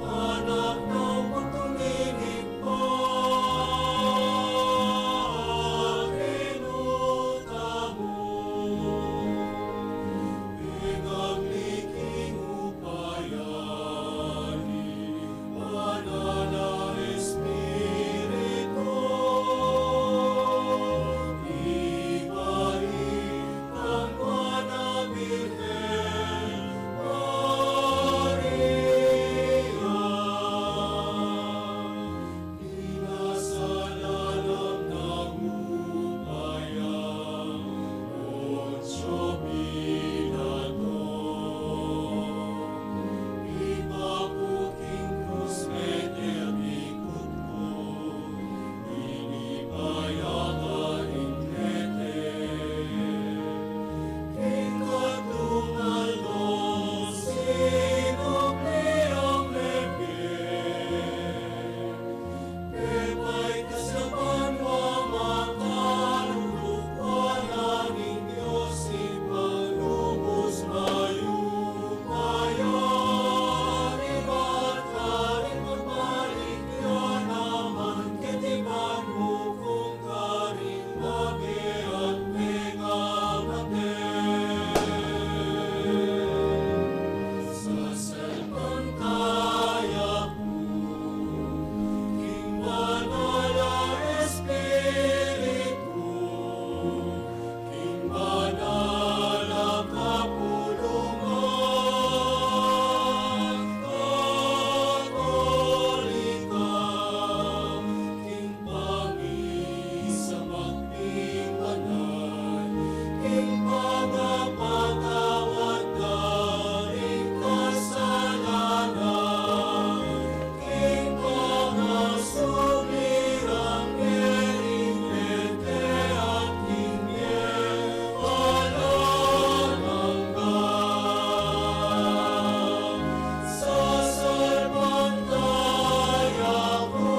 Anak nang butung Ibpa, Ginu tamu, mengagli king upaya ning Banal a Espiritu, ibait kang Nuan a Birhen Maria, pinasalalang nang upaya nang Poncio Pilato, ipaku king krus, mete pikut ku, ini paya karin mete. King katlung aldo, sinubli yang mete. Pepaitas ya banua, makalulu ku alang ning Dios Ibpang lubus mayupaya, ibat karin magbalik ya naman keti ban mukung karing mabie at mengamate. Sasalpantaya ku king Banal a Espiritu, king banal a kapulungan Katolika, king pamisamban ning banal, king pangapatawad da ring kasalanan, king pangasubli rang mete at king mie alang angga. Sasalpantaya ku.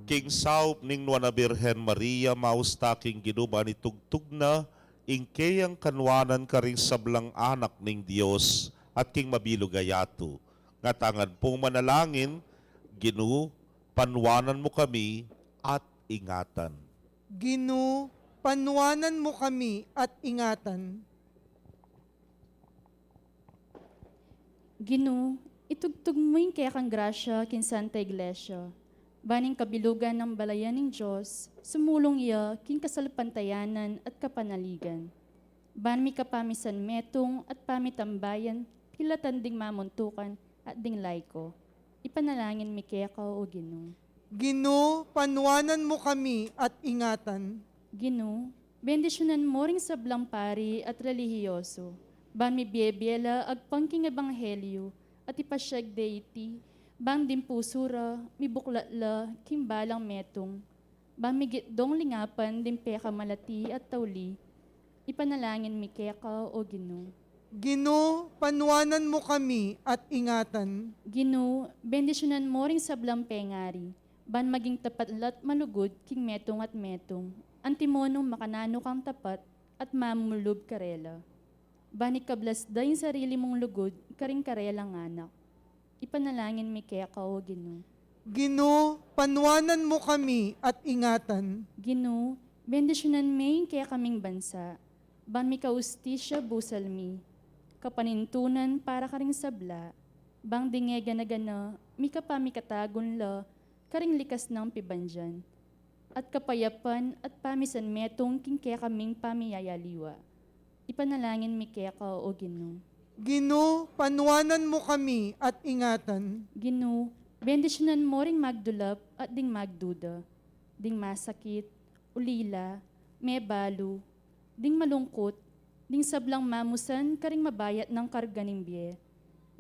King saup ning Nuan a Birhen Maria, maus ta king Ginu ban itugtug na ing keyang kanwanan karing sablang anak ning Dios at king mabilug a yatu. Ngatanan pung manalangin, Ginu, panwanan mu kami at ingatan. Ginu, panwanan mu kami at ingatan. Ginu, itugtug mu ing kekang grasya king Santa Iglesia, ban ing kabilugan nang balayan ning Dios, sumulung ya king kasalpantayanan at kapanaligan. Ban mikapamisan metung at pamitambayan, pilatan ding mamuntukan at ding laiko. Ipanalangin mi keka, O Ginu. Ginu, panwanan mu kami at ingatan. Ginu, bendisyunan mu ring sablang pari at relihiyoso, ban mibie-bie la agpang king ebanghelyu at ipasyag de iti, ban ding pusu ra mibuklat la king balang metung, ban migit dong lingapan ding pekamalati at tauli. Ipanalangin mi keka, O Ginu. Ginu, panwanan mu kami at ingatan. Ginu, bendisyunan mu ring sablang pengari, ban maging tapat la't malugud king metung at metung, antimonung makananu kang tapat at mamulub karela. Ban ikablas da ing sarili mung lugud karing karelang anak. Ipanalangin mi keka, O Ginu. Ginu, panwanan mu kami at ingatan. Ginu, bendisyunan me ing kekaming bansa, ban mikaustisya busal mi, kapanintunan para karing sabla, ban ding e gana-gana mikapamikatagun la karing likas nang pibandian, at kapayapan at pamisan metung king kekaming pamiyayaliwa. Ipanalangin mi keka, O Ginu. Ginu, panwanan mu kami at ingatan. Ginu, bendisyunan mu ring magdulap at ding magduda, ding masakit, ulila, mebalu, ding malungkut, ding sablang mamusan karing mabayat nang karga ning bie.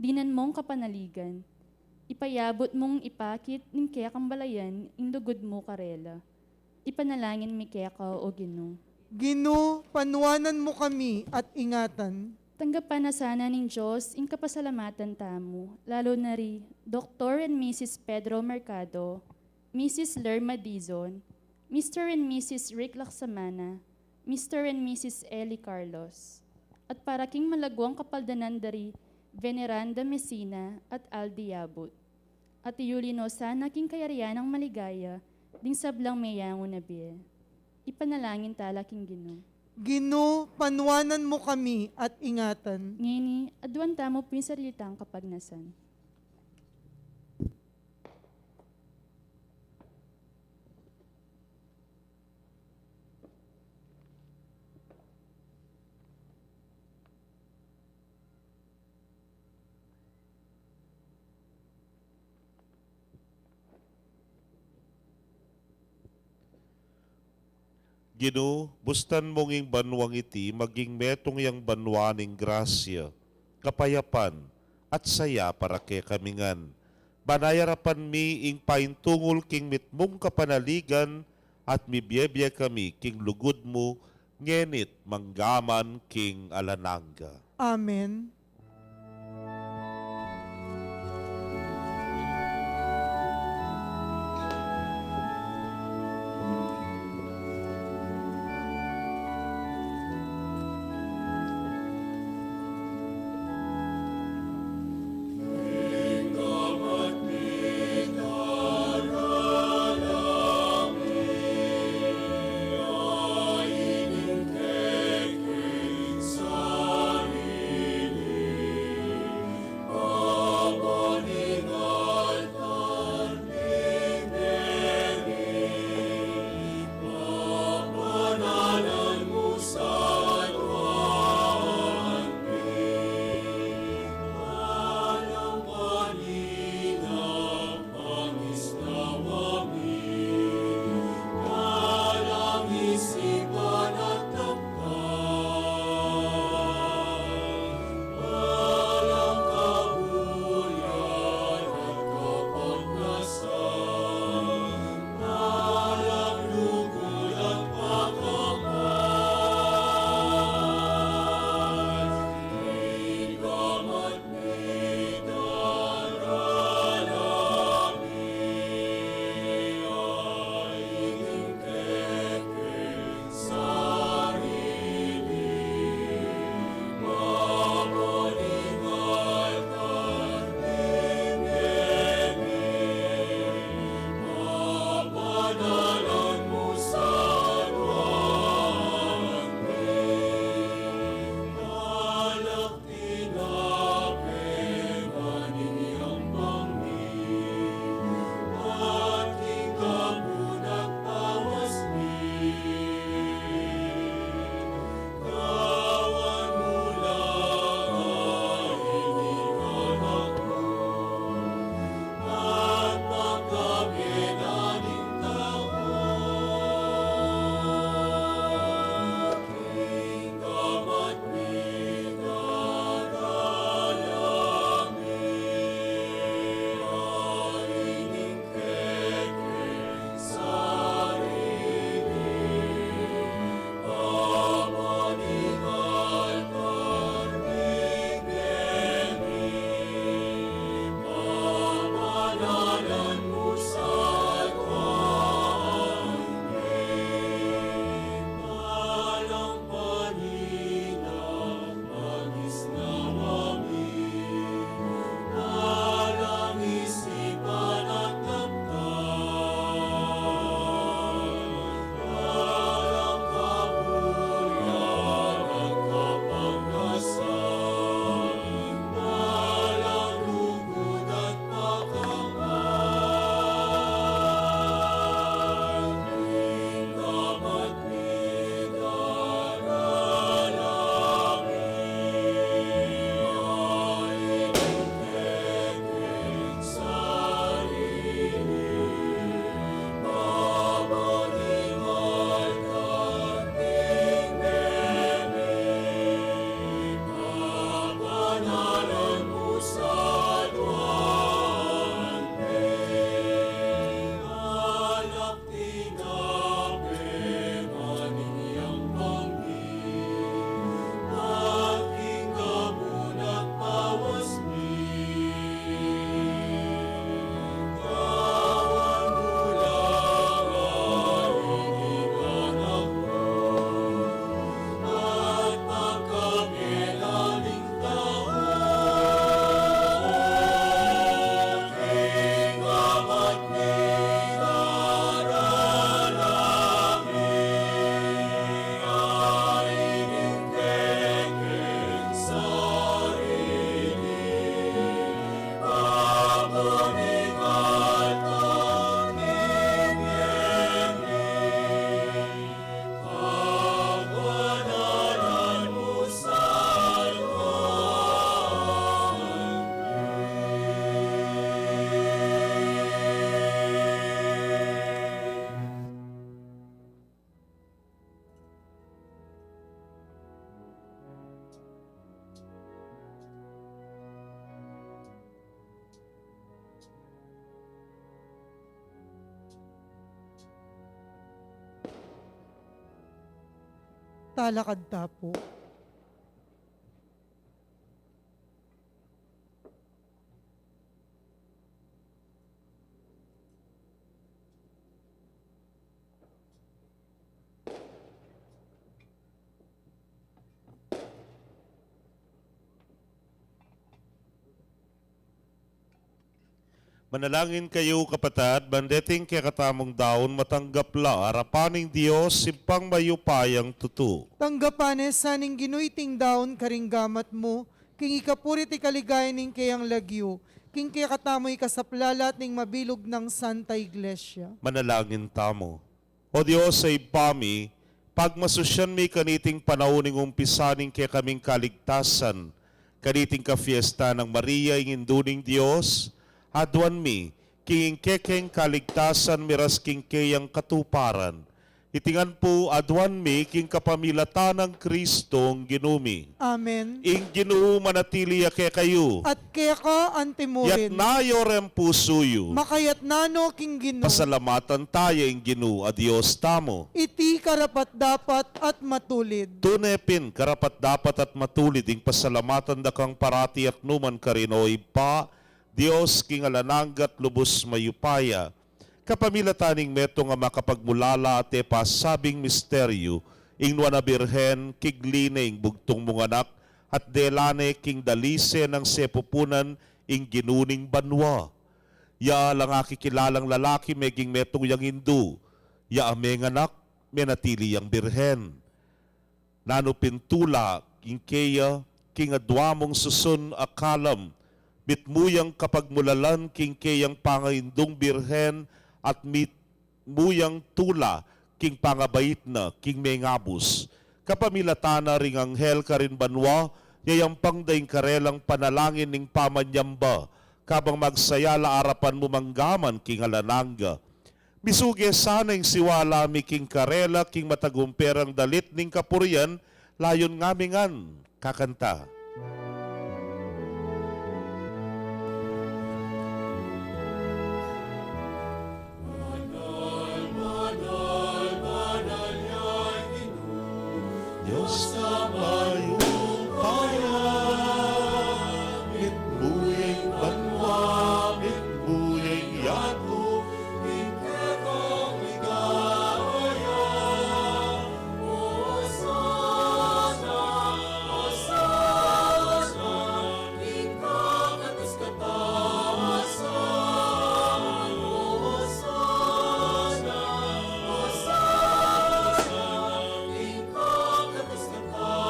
Dinan mung kapanaligan, ipayabut mung ipakit ning kekang balayan ing lugud mu karela. Ipanalangin mi keka, O Ginu. Ginu, panwanan mu kami at ingatan. Tanggapan na sana ning Dios ing kapasalamatan tamu, lalu na ri Doktor and Misis Pedro Mercado, Misis Lerma Dizon, Mister and Misis Rick Laksamana, Mister and Misis Eli Carlos, at para king malagwang kapaldanan da ri Veneranda Messina at Aldi Yabut. At iyuli no sana king kayarian nang maligaya ding sablang meyangu na bie. Ipanalangin tala king Ginu. Ginu, panwanan mu kami at ingatan. Ngeni, aduan tamu pu ing sarili tang kapagnasan. Ginu, bustan mung ing banuang iti maging metung yang banua ning grasya, kapayapan, at saya para kekami ngan. Ban ayarapan mi ing paintungul king mitmung kapanaligan at mibie-bie kami king lugud mu, ngeni't mangga man king alang angga. Amen. Talakad ta pu. Manalangin kayu, kapatad, ban deting kekatamung daun matanggap la arapan ning Dios, Ibpang mayupayang tutu. Tanggapan ne sa ning Ginu iting daun karing gamat mu, king ikapuri't ikaligaya ning keyang lagyu, king kekatamu ikasaplalat ning mabilug nang Santa Iglesia. Manalangin tamu. O Dios a Ibpa mi, pagmasusyan mi kaniting panaun ning umpisa ning kekaming kaligtasan, kaniting kafiesta nang Maria, ing Indu ning Dios, aduan mi, king kekeng kaligtasan miras king keyang katuparan. Iti ngan pu aduan mi king kapamilatan nang Kristong Ginu mi. Amen. Ing Ginu manatili ya kekayu. At keka antimurin. Iyatas yu reng pusu yu. Makayatas no king Ginu. Pasalamatan taya ing Ginu a Dios tamu. Iti karapat-dapat at matulid. Tune pin karapat-dapat at matulid ing pasalamatan da kang parati at nukaman karin, o Ibpa, Dios king alang angga at lubus mayupaya. Kapamilatan ning metung a makapagmulala at e pasabing misteryu, ing Nuan a Birhen, kigli ne ing bugtung mung anak, at dela ne king dalise nang sepupunan ing Ginu ning banua. Ya alang akikilalang lalaki meging metung yang indu, ya a menganak, menatili yang birhen. Nanu pin tula king keya, king adua mung susun a kalam, mitmu yang kapagmulalan king keyang pangaindung birhen, at mitmu yang tula king pangabait na king mengabus. Kapamilatan na ring anghel karin banua, yayampang da ing karelang panalangin ning pamanyamba, kabang magsaya la arapan mu mangga man king alang angga. Misuge sana ing siwala mi king karela king matagumpe rang dalit ning kapurian, layun ngami ngan kakanta. Dios a mayupaya, mitmu ya ing banua, mitmu ya ing yatu, ing kekang ligaya. Hosana, Hosana, ing kakatas katasan. Hosana, Hosana, ing kakatas katasan.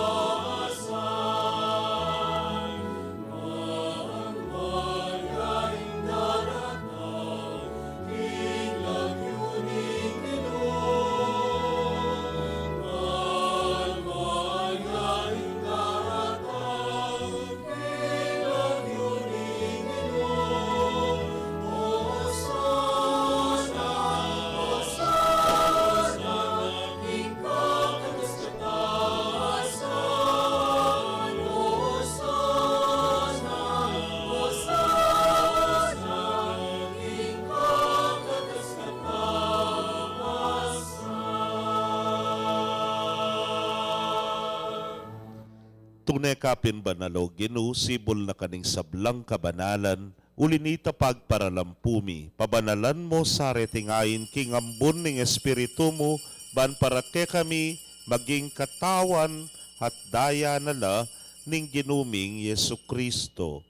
Tune ka pin banal, O Ginu, sibul na ka ning sablang kabanalan, uli na nita pagparalampu mi, pabanalan mu sa reting ain king ambun ning Espiritu mu, ban para kekami maging katawan at daya na la ning Ginu ming Jesucristo.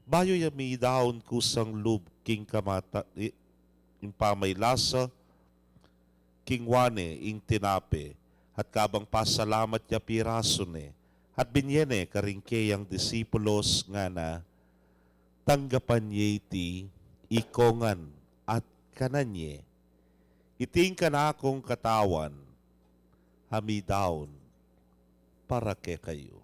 Bayu ya midaun kusang lub king kamata-, i-, ing pamaylasa, kinua ne ing tinape, at kabang pasalamat ya pirasu ne, at binye ne karing keyang disipulos, ngana: Tanggapan ye iti ikongan at kanan ye. Iti ing kanakung katawan a midaun para kekayu.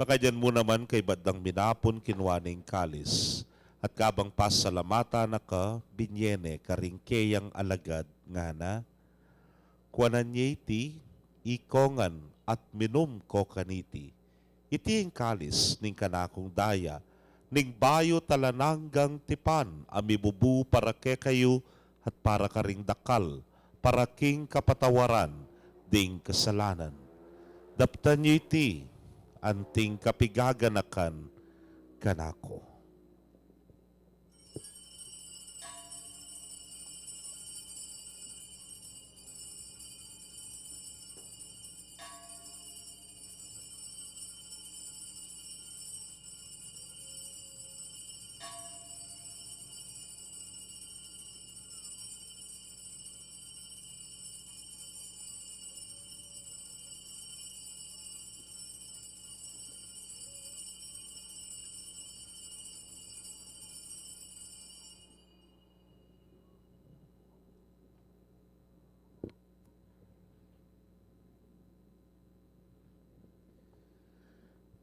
Makanyan mu naman kaybat dang minapun, kinua ne ing kalis, at kabang pasalamatan na ka, binye ne karing keyang alagad, ngana: Kuanan ye iti, ikong ngan, at minum ko kaniti. Iti ing kalis ning kanakung daya, ning bayu at alang anggang tipan, a mibubu para kekayu at para karing dakal, para king kapatawaran ding kasalanan. Daptan yu iti, anting kapigaganakan kanaku.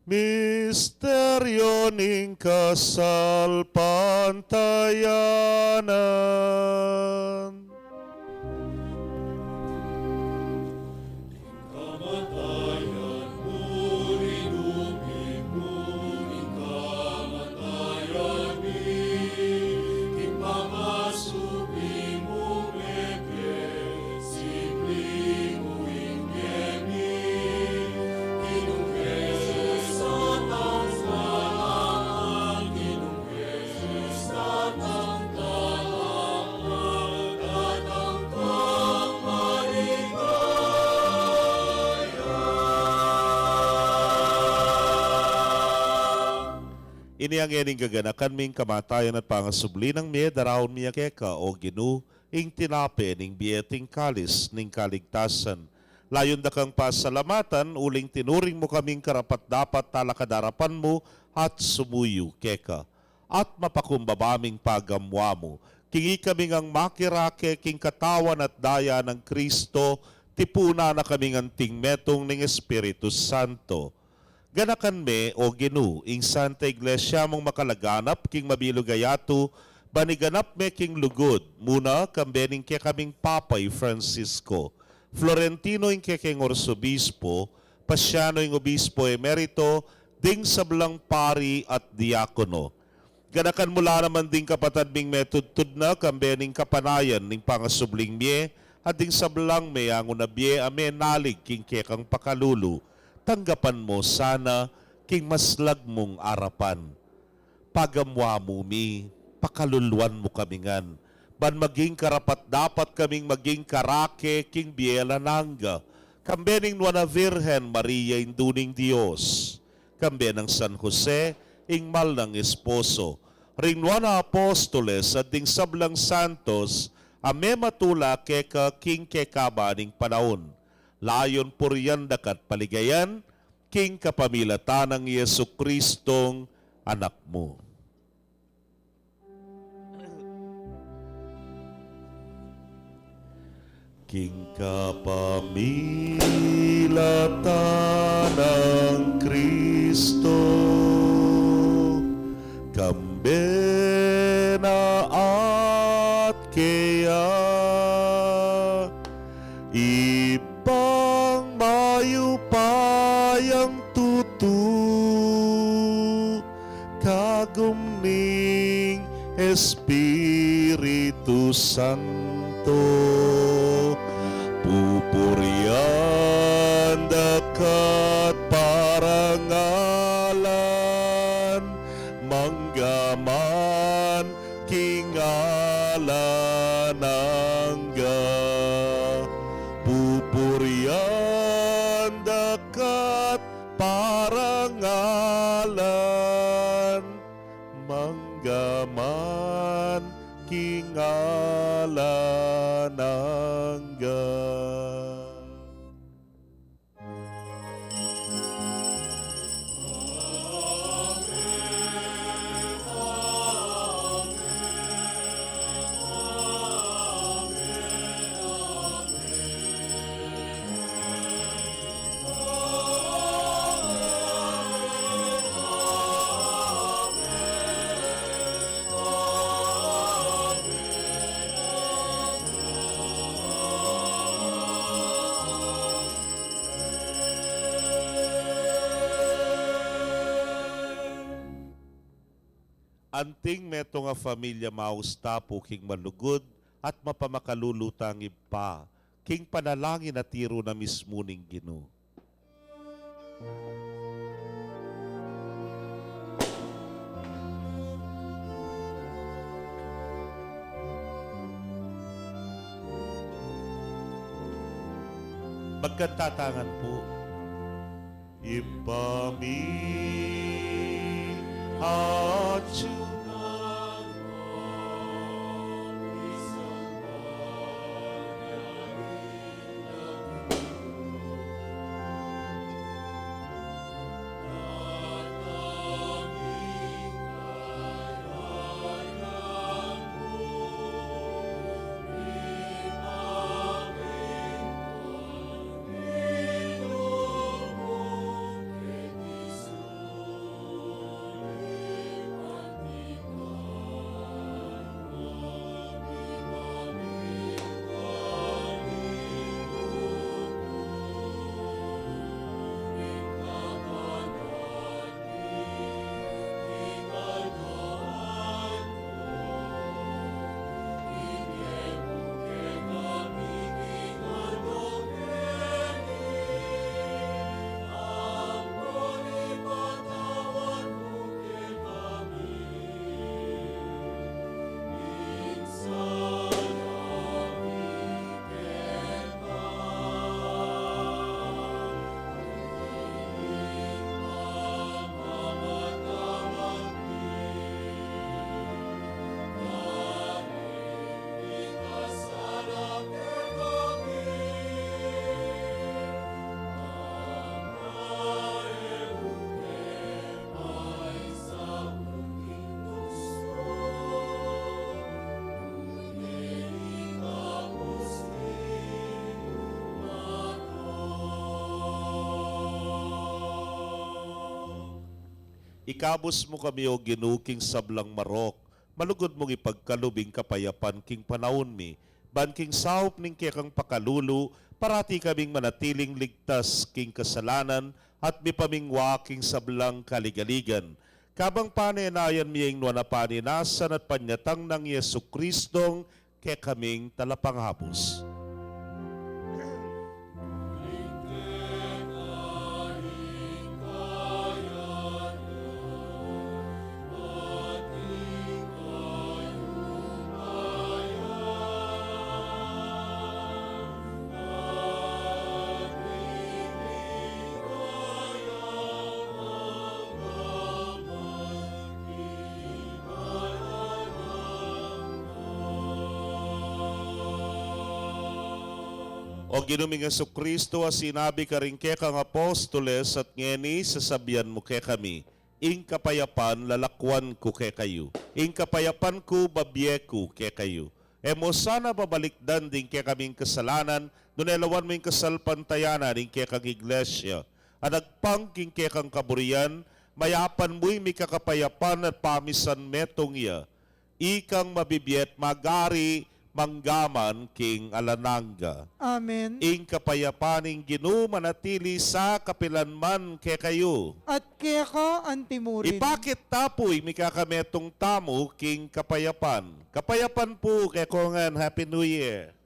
Misteryo ning kasalpantayanan. Kamatayan mu, rinuping mu ing kamatayan mi, king pangasubli mu mete, sibli mu ing bie mi, kinung ke sa tanggapan, kinung ke sa tanggapan, datang kang maligaya. Ini ngeni ing gaganakan mi, ing kamatayan at pangasubli nang mie, daraun mi keka, O Ginu, ing tinape ning bie at ing kalis ning kaligtasan. Layun da kang pasalamatan, uling tinuring mu kaming karapat-dapat talakad king arapan mu at sumuyu keka. At mapakumbaba ming pagamuan mu, king ikami ngang makirake king katawan at daya nang Kristo, tipunan na kaming anting metung ning Espiritu Santo. Ganakan me, O Ginu, ing Santa Iglesia mung makalaganap king mabilug a yatu, ban iganap me king lugud mu na, kambe ning kekaming Papa i Francisco, Florentino ing kekeng Arsobispo, Pasiano ing Obispo Emerito, ding sablang pari at diakono. Ganakan mu la naman ding kapatad ming metudtud na, kambe ning kapanayan ning pangasubling mie, at ding sablang meangu na bie a menalig king kekang pakalulu, tanggapan mu sana king maslag mung arapan. Pagamuan mu mi, pakaluluan mu kami ngan, ban maging karapat-dapat kaming maging karake king bie alang angga, kambe ning Nuan a Virgen Maria, Indu ning Dios, kambe nang San Jose, ing mal nang esposo, ring nuan a apostoles, at ding sablang santos a mematula keka king kekaban ning panaun, layun purian da ka at paligayan, king kapamilatan nang Jesucristong Anak mu. King kapamilatan nang Kristo, kambe na at keya, Ibpang mayupayang tutu, kagum ning Espiritu Santo, pupurian da ka at parangalan, mangga man king alang angga. Pupurian da ka at parangalan, mangga man king alang angga. Anting metung a familia, maus ta pu king malugud at mapamakalulu tang Ibpa, king panalangin a tiru na mismu ning Ginu. Magkanta ta ngan pu. Ibpa mi, atyu ka. Ikabus mu kami, O Ginu, king sablang marok, malugud mung ipagkalub ing kapayapan king panaun mi, ban king saup ning kekang pakalulu, parati kaming manatiling ligtas king kasalanan at mipamingwa king sablang kaligaligan. Kabang panenayan mi ing nuan a panenasan at panyatang nang Jesucristong kekaming Talapangabus. O Ginu ming Jesucristo, a sinabi karing kekang apostoles, at ngeni sasabian mu kekami, ing kapayapan lalakwan ku kekayu, ing kapayapan ku babie ku kekayu. E mu sana babalikdan ding kekaming kasalanan, nune lawan mu ing kasalpantayanan ning kekang Iglesia, a nagpang king kekang kaburian, mayapan mu ing mikakapayapan at pamisan metung ya, ikang mabibie at magari manggaman king alang angga. Amen. Ing kapayapan ning Ginu manatili sa kapilan man kekayu. At keka antimurin. Ipakit ta pu ing mikakametung tamu king kapayapan. Kapayapan pu kekongan. Happy New Year.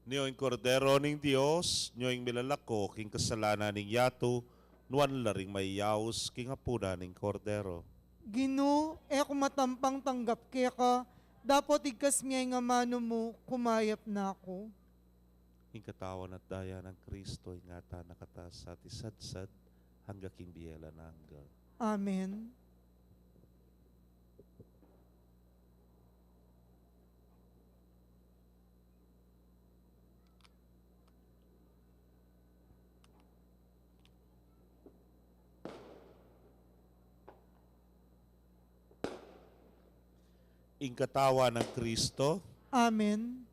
Nyo ing Kordero ning Dios, nyo ing milalako king kasalanan ning yatu, nuan la ring mayaus king apunan ning Kordero. Ginu, e ku matampang tanggap keka, dapot igkas me ing amanu mu, kumayap na ku. Ing katawan at daya nang Kristo, ingatan na kata sa isatsat angga king bie alang angga. Amen. Ing katawan nang Kristo. Amen.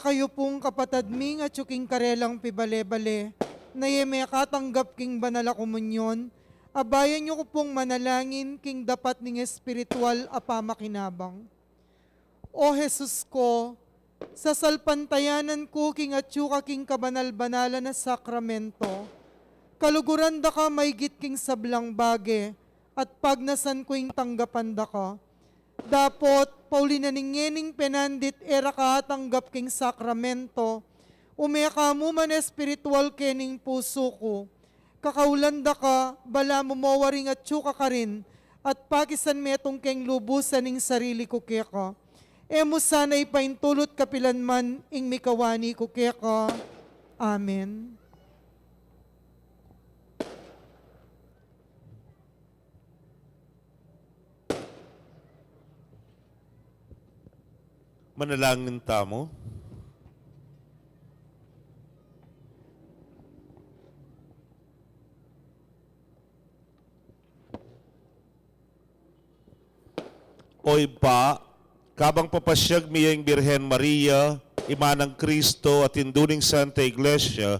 Kayu pung kapatad ming atyu king karelang pibale-bale, na e mekatanggap king banal a komunyon, abayan yu ku pung manalangin king dapat ning espiritual a pamakinabang. O Jesus ko, sasalpantayanan ku king atyu ka king kabanal-banalan a sakramento. Kaluguran da ka maigit king sablang bage, at pagnasan ku ing tanggapan da ka. Dapot, pauli na ning ngening penandit e ra ka atanggap king sakramento, ume ka mu man espiritual kening pusu ku. Kakaulan da ka, balamu mo waring atyu ka karin, at pakisan metung keng lubusan ing sarili ku keka. E mu sana ipaintulut kapilan man ing mikawani ku keka. Amen. Manalangin tamu. O Ibpa, kabang papasyag mi ya ing Birhen Maria, Ima nang Kristo, at Indu ning Santa Iglesia,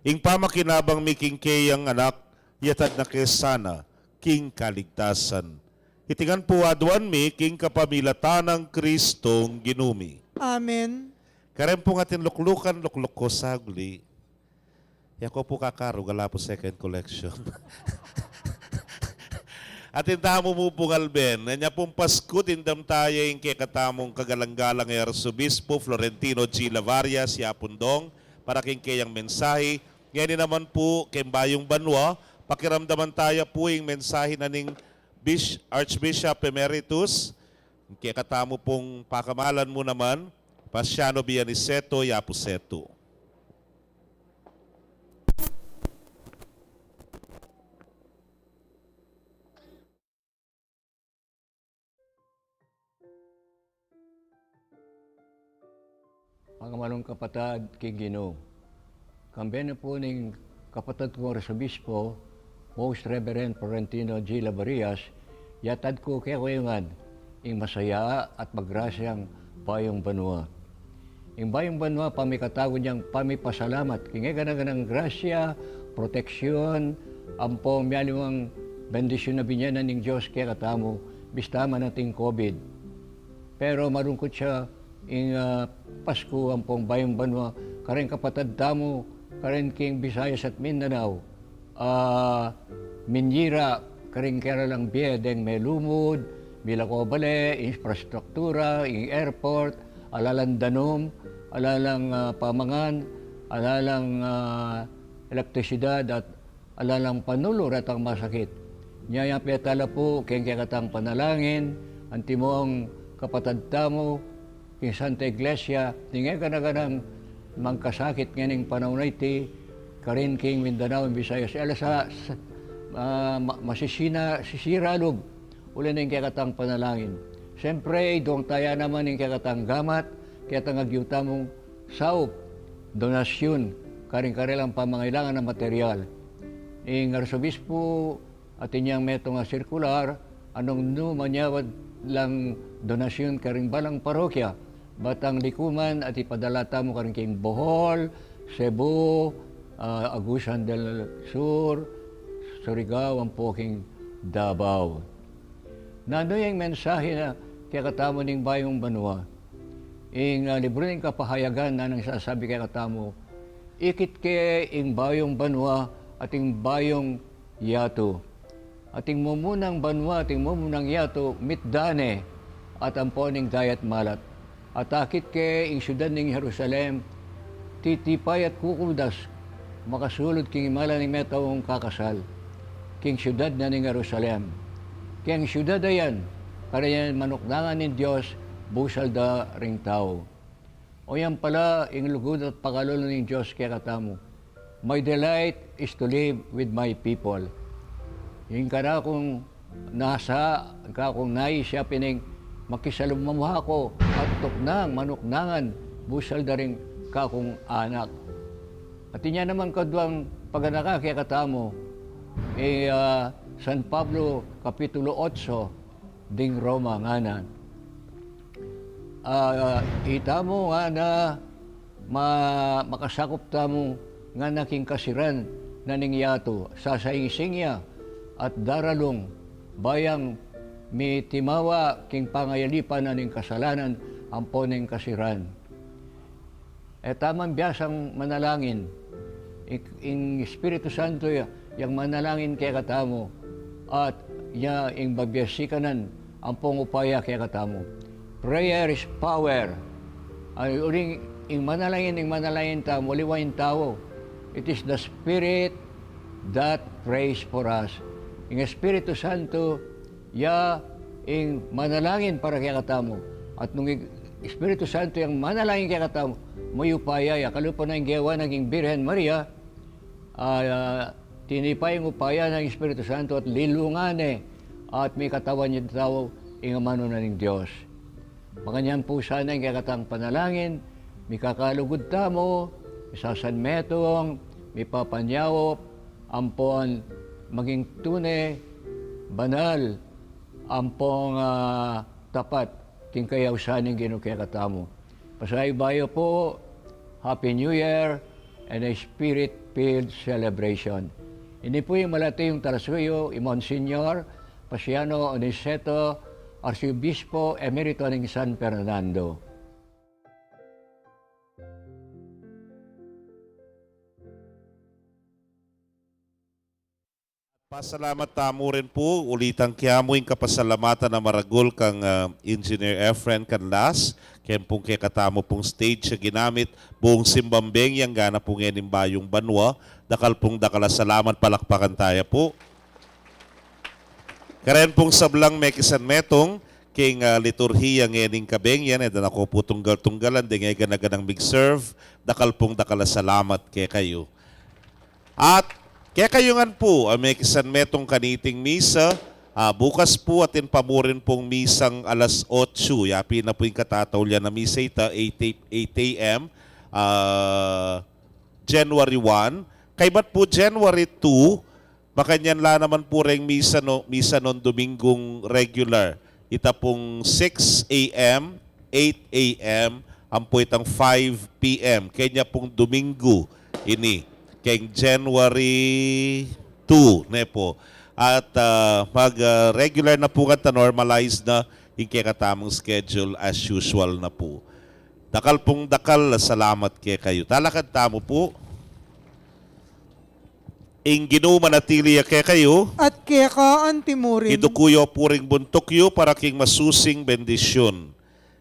ing pamakinabang mi king keyang anak, yatad na ke sana king kaligtasan. Iti ngan pu aduan mi king kapamilatan nang Kristong Ginu mi. Amen. Kareng pung atin luklukan, lukluk ko sagli. Yaku pu kakarug, ala pu second collection. Atin tamu mu pung alben. Inya pung Pasku, dimdam taya ing kekatamung kagalang-galang a Arsobispo Florentino G. Lavarias, Yapun Dong, para king keyang mensahe. Ngeni naman pu, keng Bayung Banua, pakiramdaman taya pu ing mensahe na ning Bis-, Archbishop Emeritus, kekatamu pung pakamalan mu naman, Pasiano Bianiceto, Yapusetu. Mga malung kapatad king Ginu, kambe na pu ning kapatad kung Arsobispo, Most Reverend Florentino G. Lavarias, yatad ku kekayu ngan ing masaya at magrasyang Bayung Banua. Ing Bayung Banua, pamikatagun yang pamipasalamat king e gana-ganang grasya, proteksyon, ampong mialiwang bendisyun a binie na ning Dios kekatamu, bista man ating COVID. Pero malungkut ya ing, ah, Pasku ampong Bayung Banua, kareng kapatad tamu, kareng king Visayas at Mindanao, ah, minyira karing keralang bie deng melumud, milako bale, infrastruktura, ing airport, ala lang danum, ala lang, ah, pamangan, ala lang, ah, elektrisidad, at ala lang panulu retang masakit. Nya yapin tala pu keng kekatang panalangin, antimong kapatad tamu, king Santa Iglesia, ning e gana-ganang mangkasakit ngening panaun a iti, karin king Mindanao, Visayas, ala sa, sa, ah, ma-, masisina, sisira lub, uli ning kekatang panalangin. Siyempre, idong taya naman ing kekatang gamat, kekatang agyu tamung saup, donasyun, karing karelang pamangailangan a material. Ing Arsobispo, atin yang metung a sirkular, a nung nu manyawad lang donasyun karing balang parokya, batang likuman at ipadala tamu karing king Bohol, Cebu, ah, Agusan del Sur, Surigao, ampo king Davao. Nanu yang mensahe na kekatamu ning Bayung Banua? Ing, ah, libru ning Kapahayagan na nagsasabi kekatamu, ikit ke ing Bayung Banua at ing Bayung Yatu. At ing mumunang banua, at ing mumunang yatu, mitda ne, at ampo ning dayat malat. At akit ke ing siudad ning Jerusalem, titipay at kukuldas, makasulud king imala ning metaung kakasal, king siudad na ning Jerusalem. Keng siudad a yan, kareng manuknangan ning Dios, busal da ring tau. O yan pala ing lugud at pakalulu ning Dios kekatamu. My delight is to live with my people. Ing kanakung nasa, ing kakung nais ya pin ing makisalumamha ku at tuknang manuknangan busal da ring kakung anak. At inya naman kaduang paganaka kekatamu, i, ah, San Pablo, Kapitulo otso, ding Roma ngana. Ah, itamu ngana, ma-, makasakup tamu ngana king kasiran na ning yatu, sasaingising ya at daralung, ba yang mitimawa king pangayalipan na ning kasalanan ampo ning kasiran. E tamu man biasang manalangin. Ing, ing Espiritu Santo ya, yang manalangin kekatamu, at ya ing babiasikanan ampong upaya kekatamu. Prayer is power. Ay, uling ing manalangin, ing manalangin tamu, aliwa ing tau. It is the Spirit that prays for us. Ing Espiritu Santo, ya ing manalangin para kekatamu. At nung ing Espiritu Santo yang manalangin kekatamu, mayupaya ya. Kalupa na ing gewa na king Birhen Maria, ah, tinipa ya ing upaya na ning Espiritu Santo at linlungan ne, at mikatawan ya ing tau ing amanu na ning Dios. Makanyan pu sana ing kekatang panalangin, mikakalugud tamu, misasanmetung, mipapanyawap, ampon maging tune, banal, ampong, ah, tapat, king kayausan ning Ginu kekatamu. Pasayu-bayu pu, Happy New Year and a Spirit-filled celebration. Ini pu ing malati yung talasuyu, i Monsignor Paciano Oniceto, Arsobispo Emerito ning San Fernando. Pasalamat tamu rin pu, ulitan ke mu ing kapasalamatan a maragul kang, ah, Engineer Efren Canlas, ken pung kekatamu pung stage a ginamit, buung Simbang Bengi, anggana pu ngening bayung banua, dakal pung dakal a salamat, palakpakan taya pu. Karen pung sablang mekisanmetung king, ah, liturhiya ngening kabengian, e da na ko pu tunggal-tunggalan, deng e gana-ganang mig-serve, dakal pung dakal a salamat kekayu. At kekayu ngan pu a mekisanmetung kaniting misa, ah, bukas pu atin pa mu rin pung misang alas otsu, ya pin na pu ing katataulian a misa ita, eight, eight A M, ah, January one. Kaybat pu January two, makanyan la naman pu reng misa no, misa nung Dominggung regular. Ita pung six A M, eight A M, ampo itang five P M. Kenya pung Domingo ini, keng January two, ne pu. At, ah, mag, ah, regular na pu ngan ta, normalize na ing kekatamung schedule as usual na pu. Dakal pung dakal a salamat kekayu. Talakad tamu pu. Ing Ginu manatili ya kekayu. At keka anti mu rin. Iduku yu pu ring buntuk yu para king masusing bendisyun.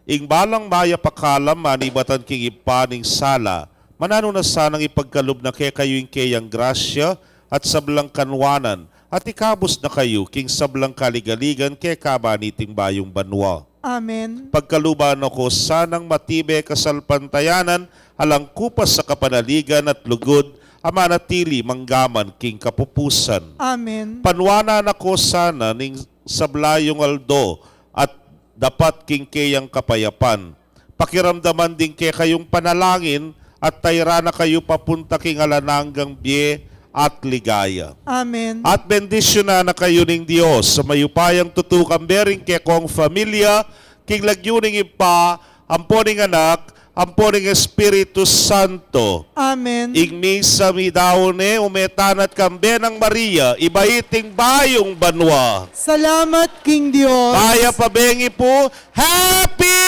Ing balang mayap a kalam manibatan king Ibpa ning sala, mananu na sanang ipagkalub na kekayu ing keyang grasya at sablang kanwanan, at ikabus na kayu king sablang kaligaligan keka ba niting bayung banua. Amen. Pagkaluban na ko sanang matibe kasalpantayanan, alang kupas a kapanaligan at lugud, a manatili manggaman king kapupusan. Amen. Panwanan na ko sana ning sabla yung aldo, at dapat king keyang kapayapan. Pakiramdaman ding kekayung panalangin, at tayran na kayu papunta king alang anggang bie at ligaya. Amen. At bendisyunan na kayu ning Dios, a mayupayang tutu, kambe ring kekong familia, king lagyu ning Ibpa, ampo ning Anak, ampo ning Espiritu Santo. Amen. Ing misa midaun ne, ume tana at kambe nang Maria, ibait ing bayung banua. Salamat king Dios. Mayap a bengi pu. Happy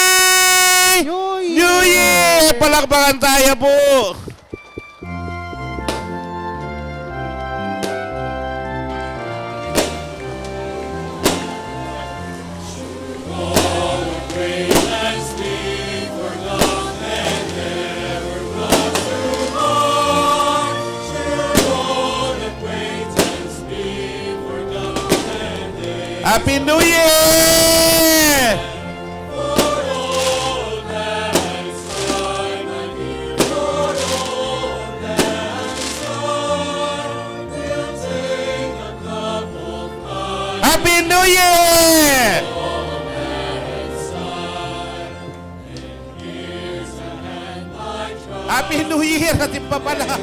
New Year! New Year! Palakpakan taya pu. Happy New Year! Happy New Year! Happy New Year, atin pa pala.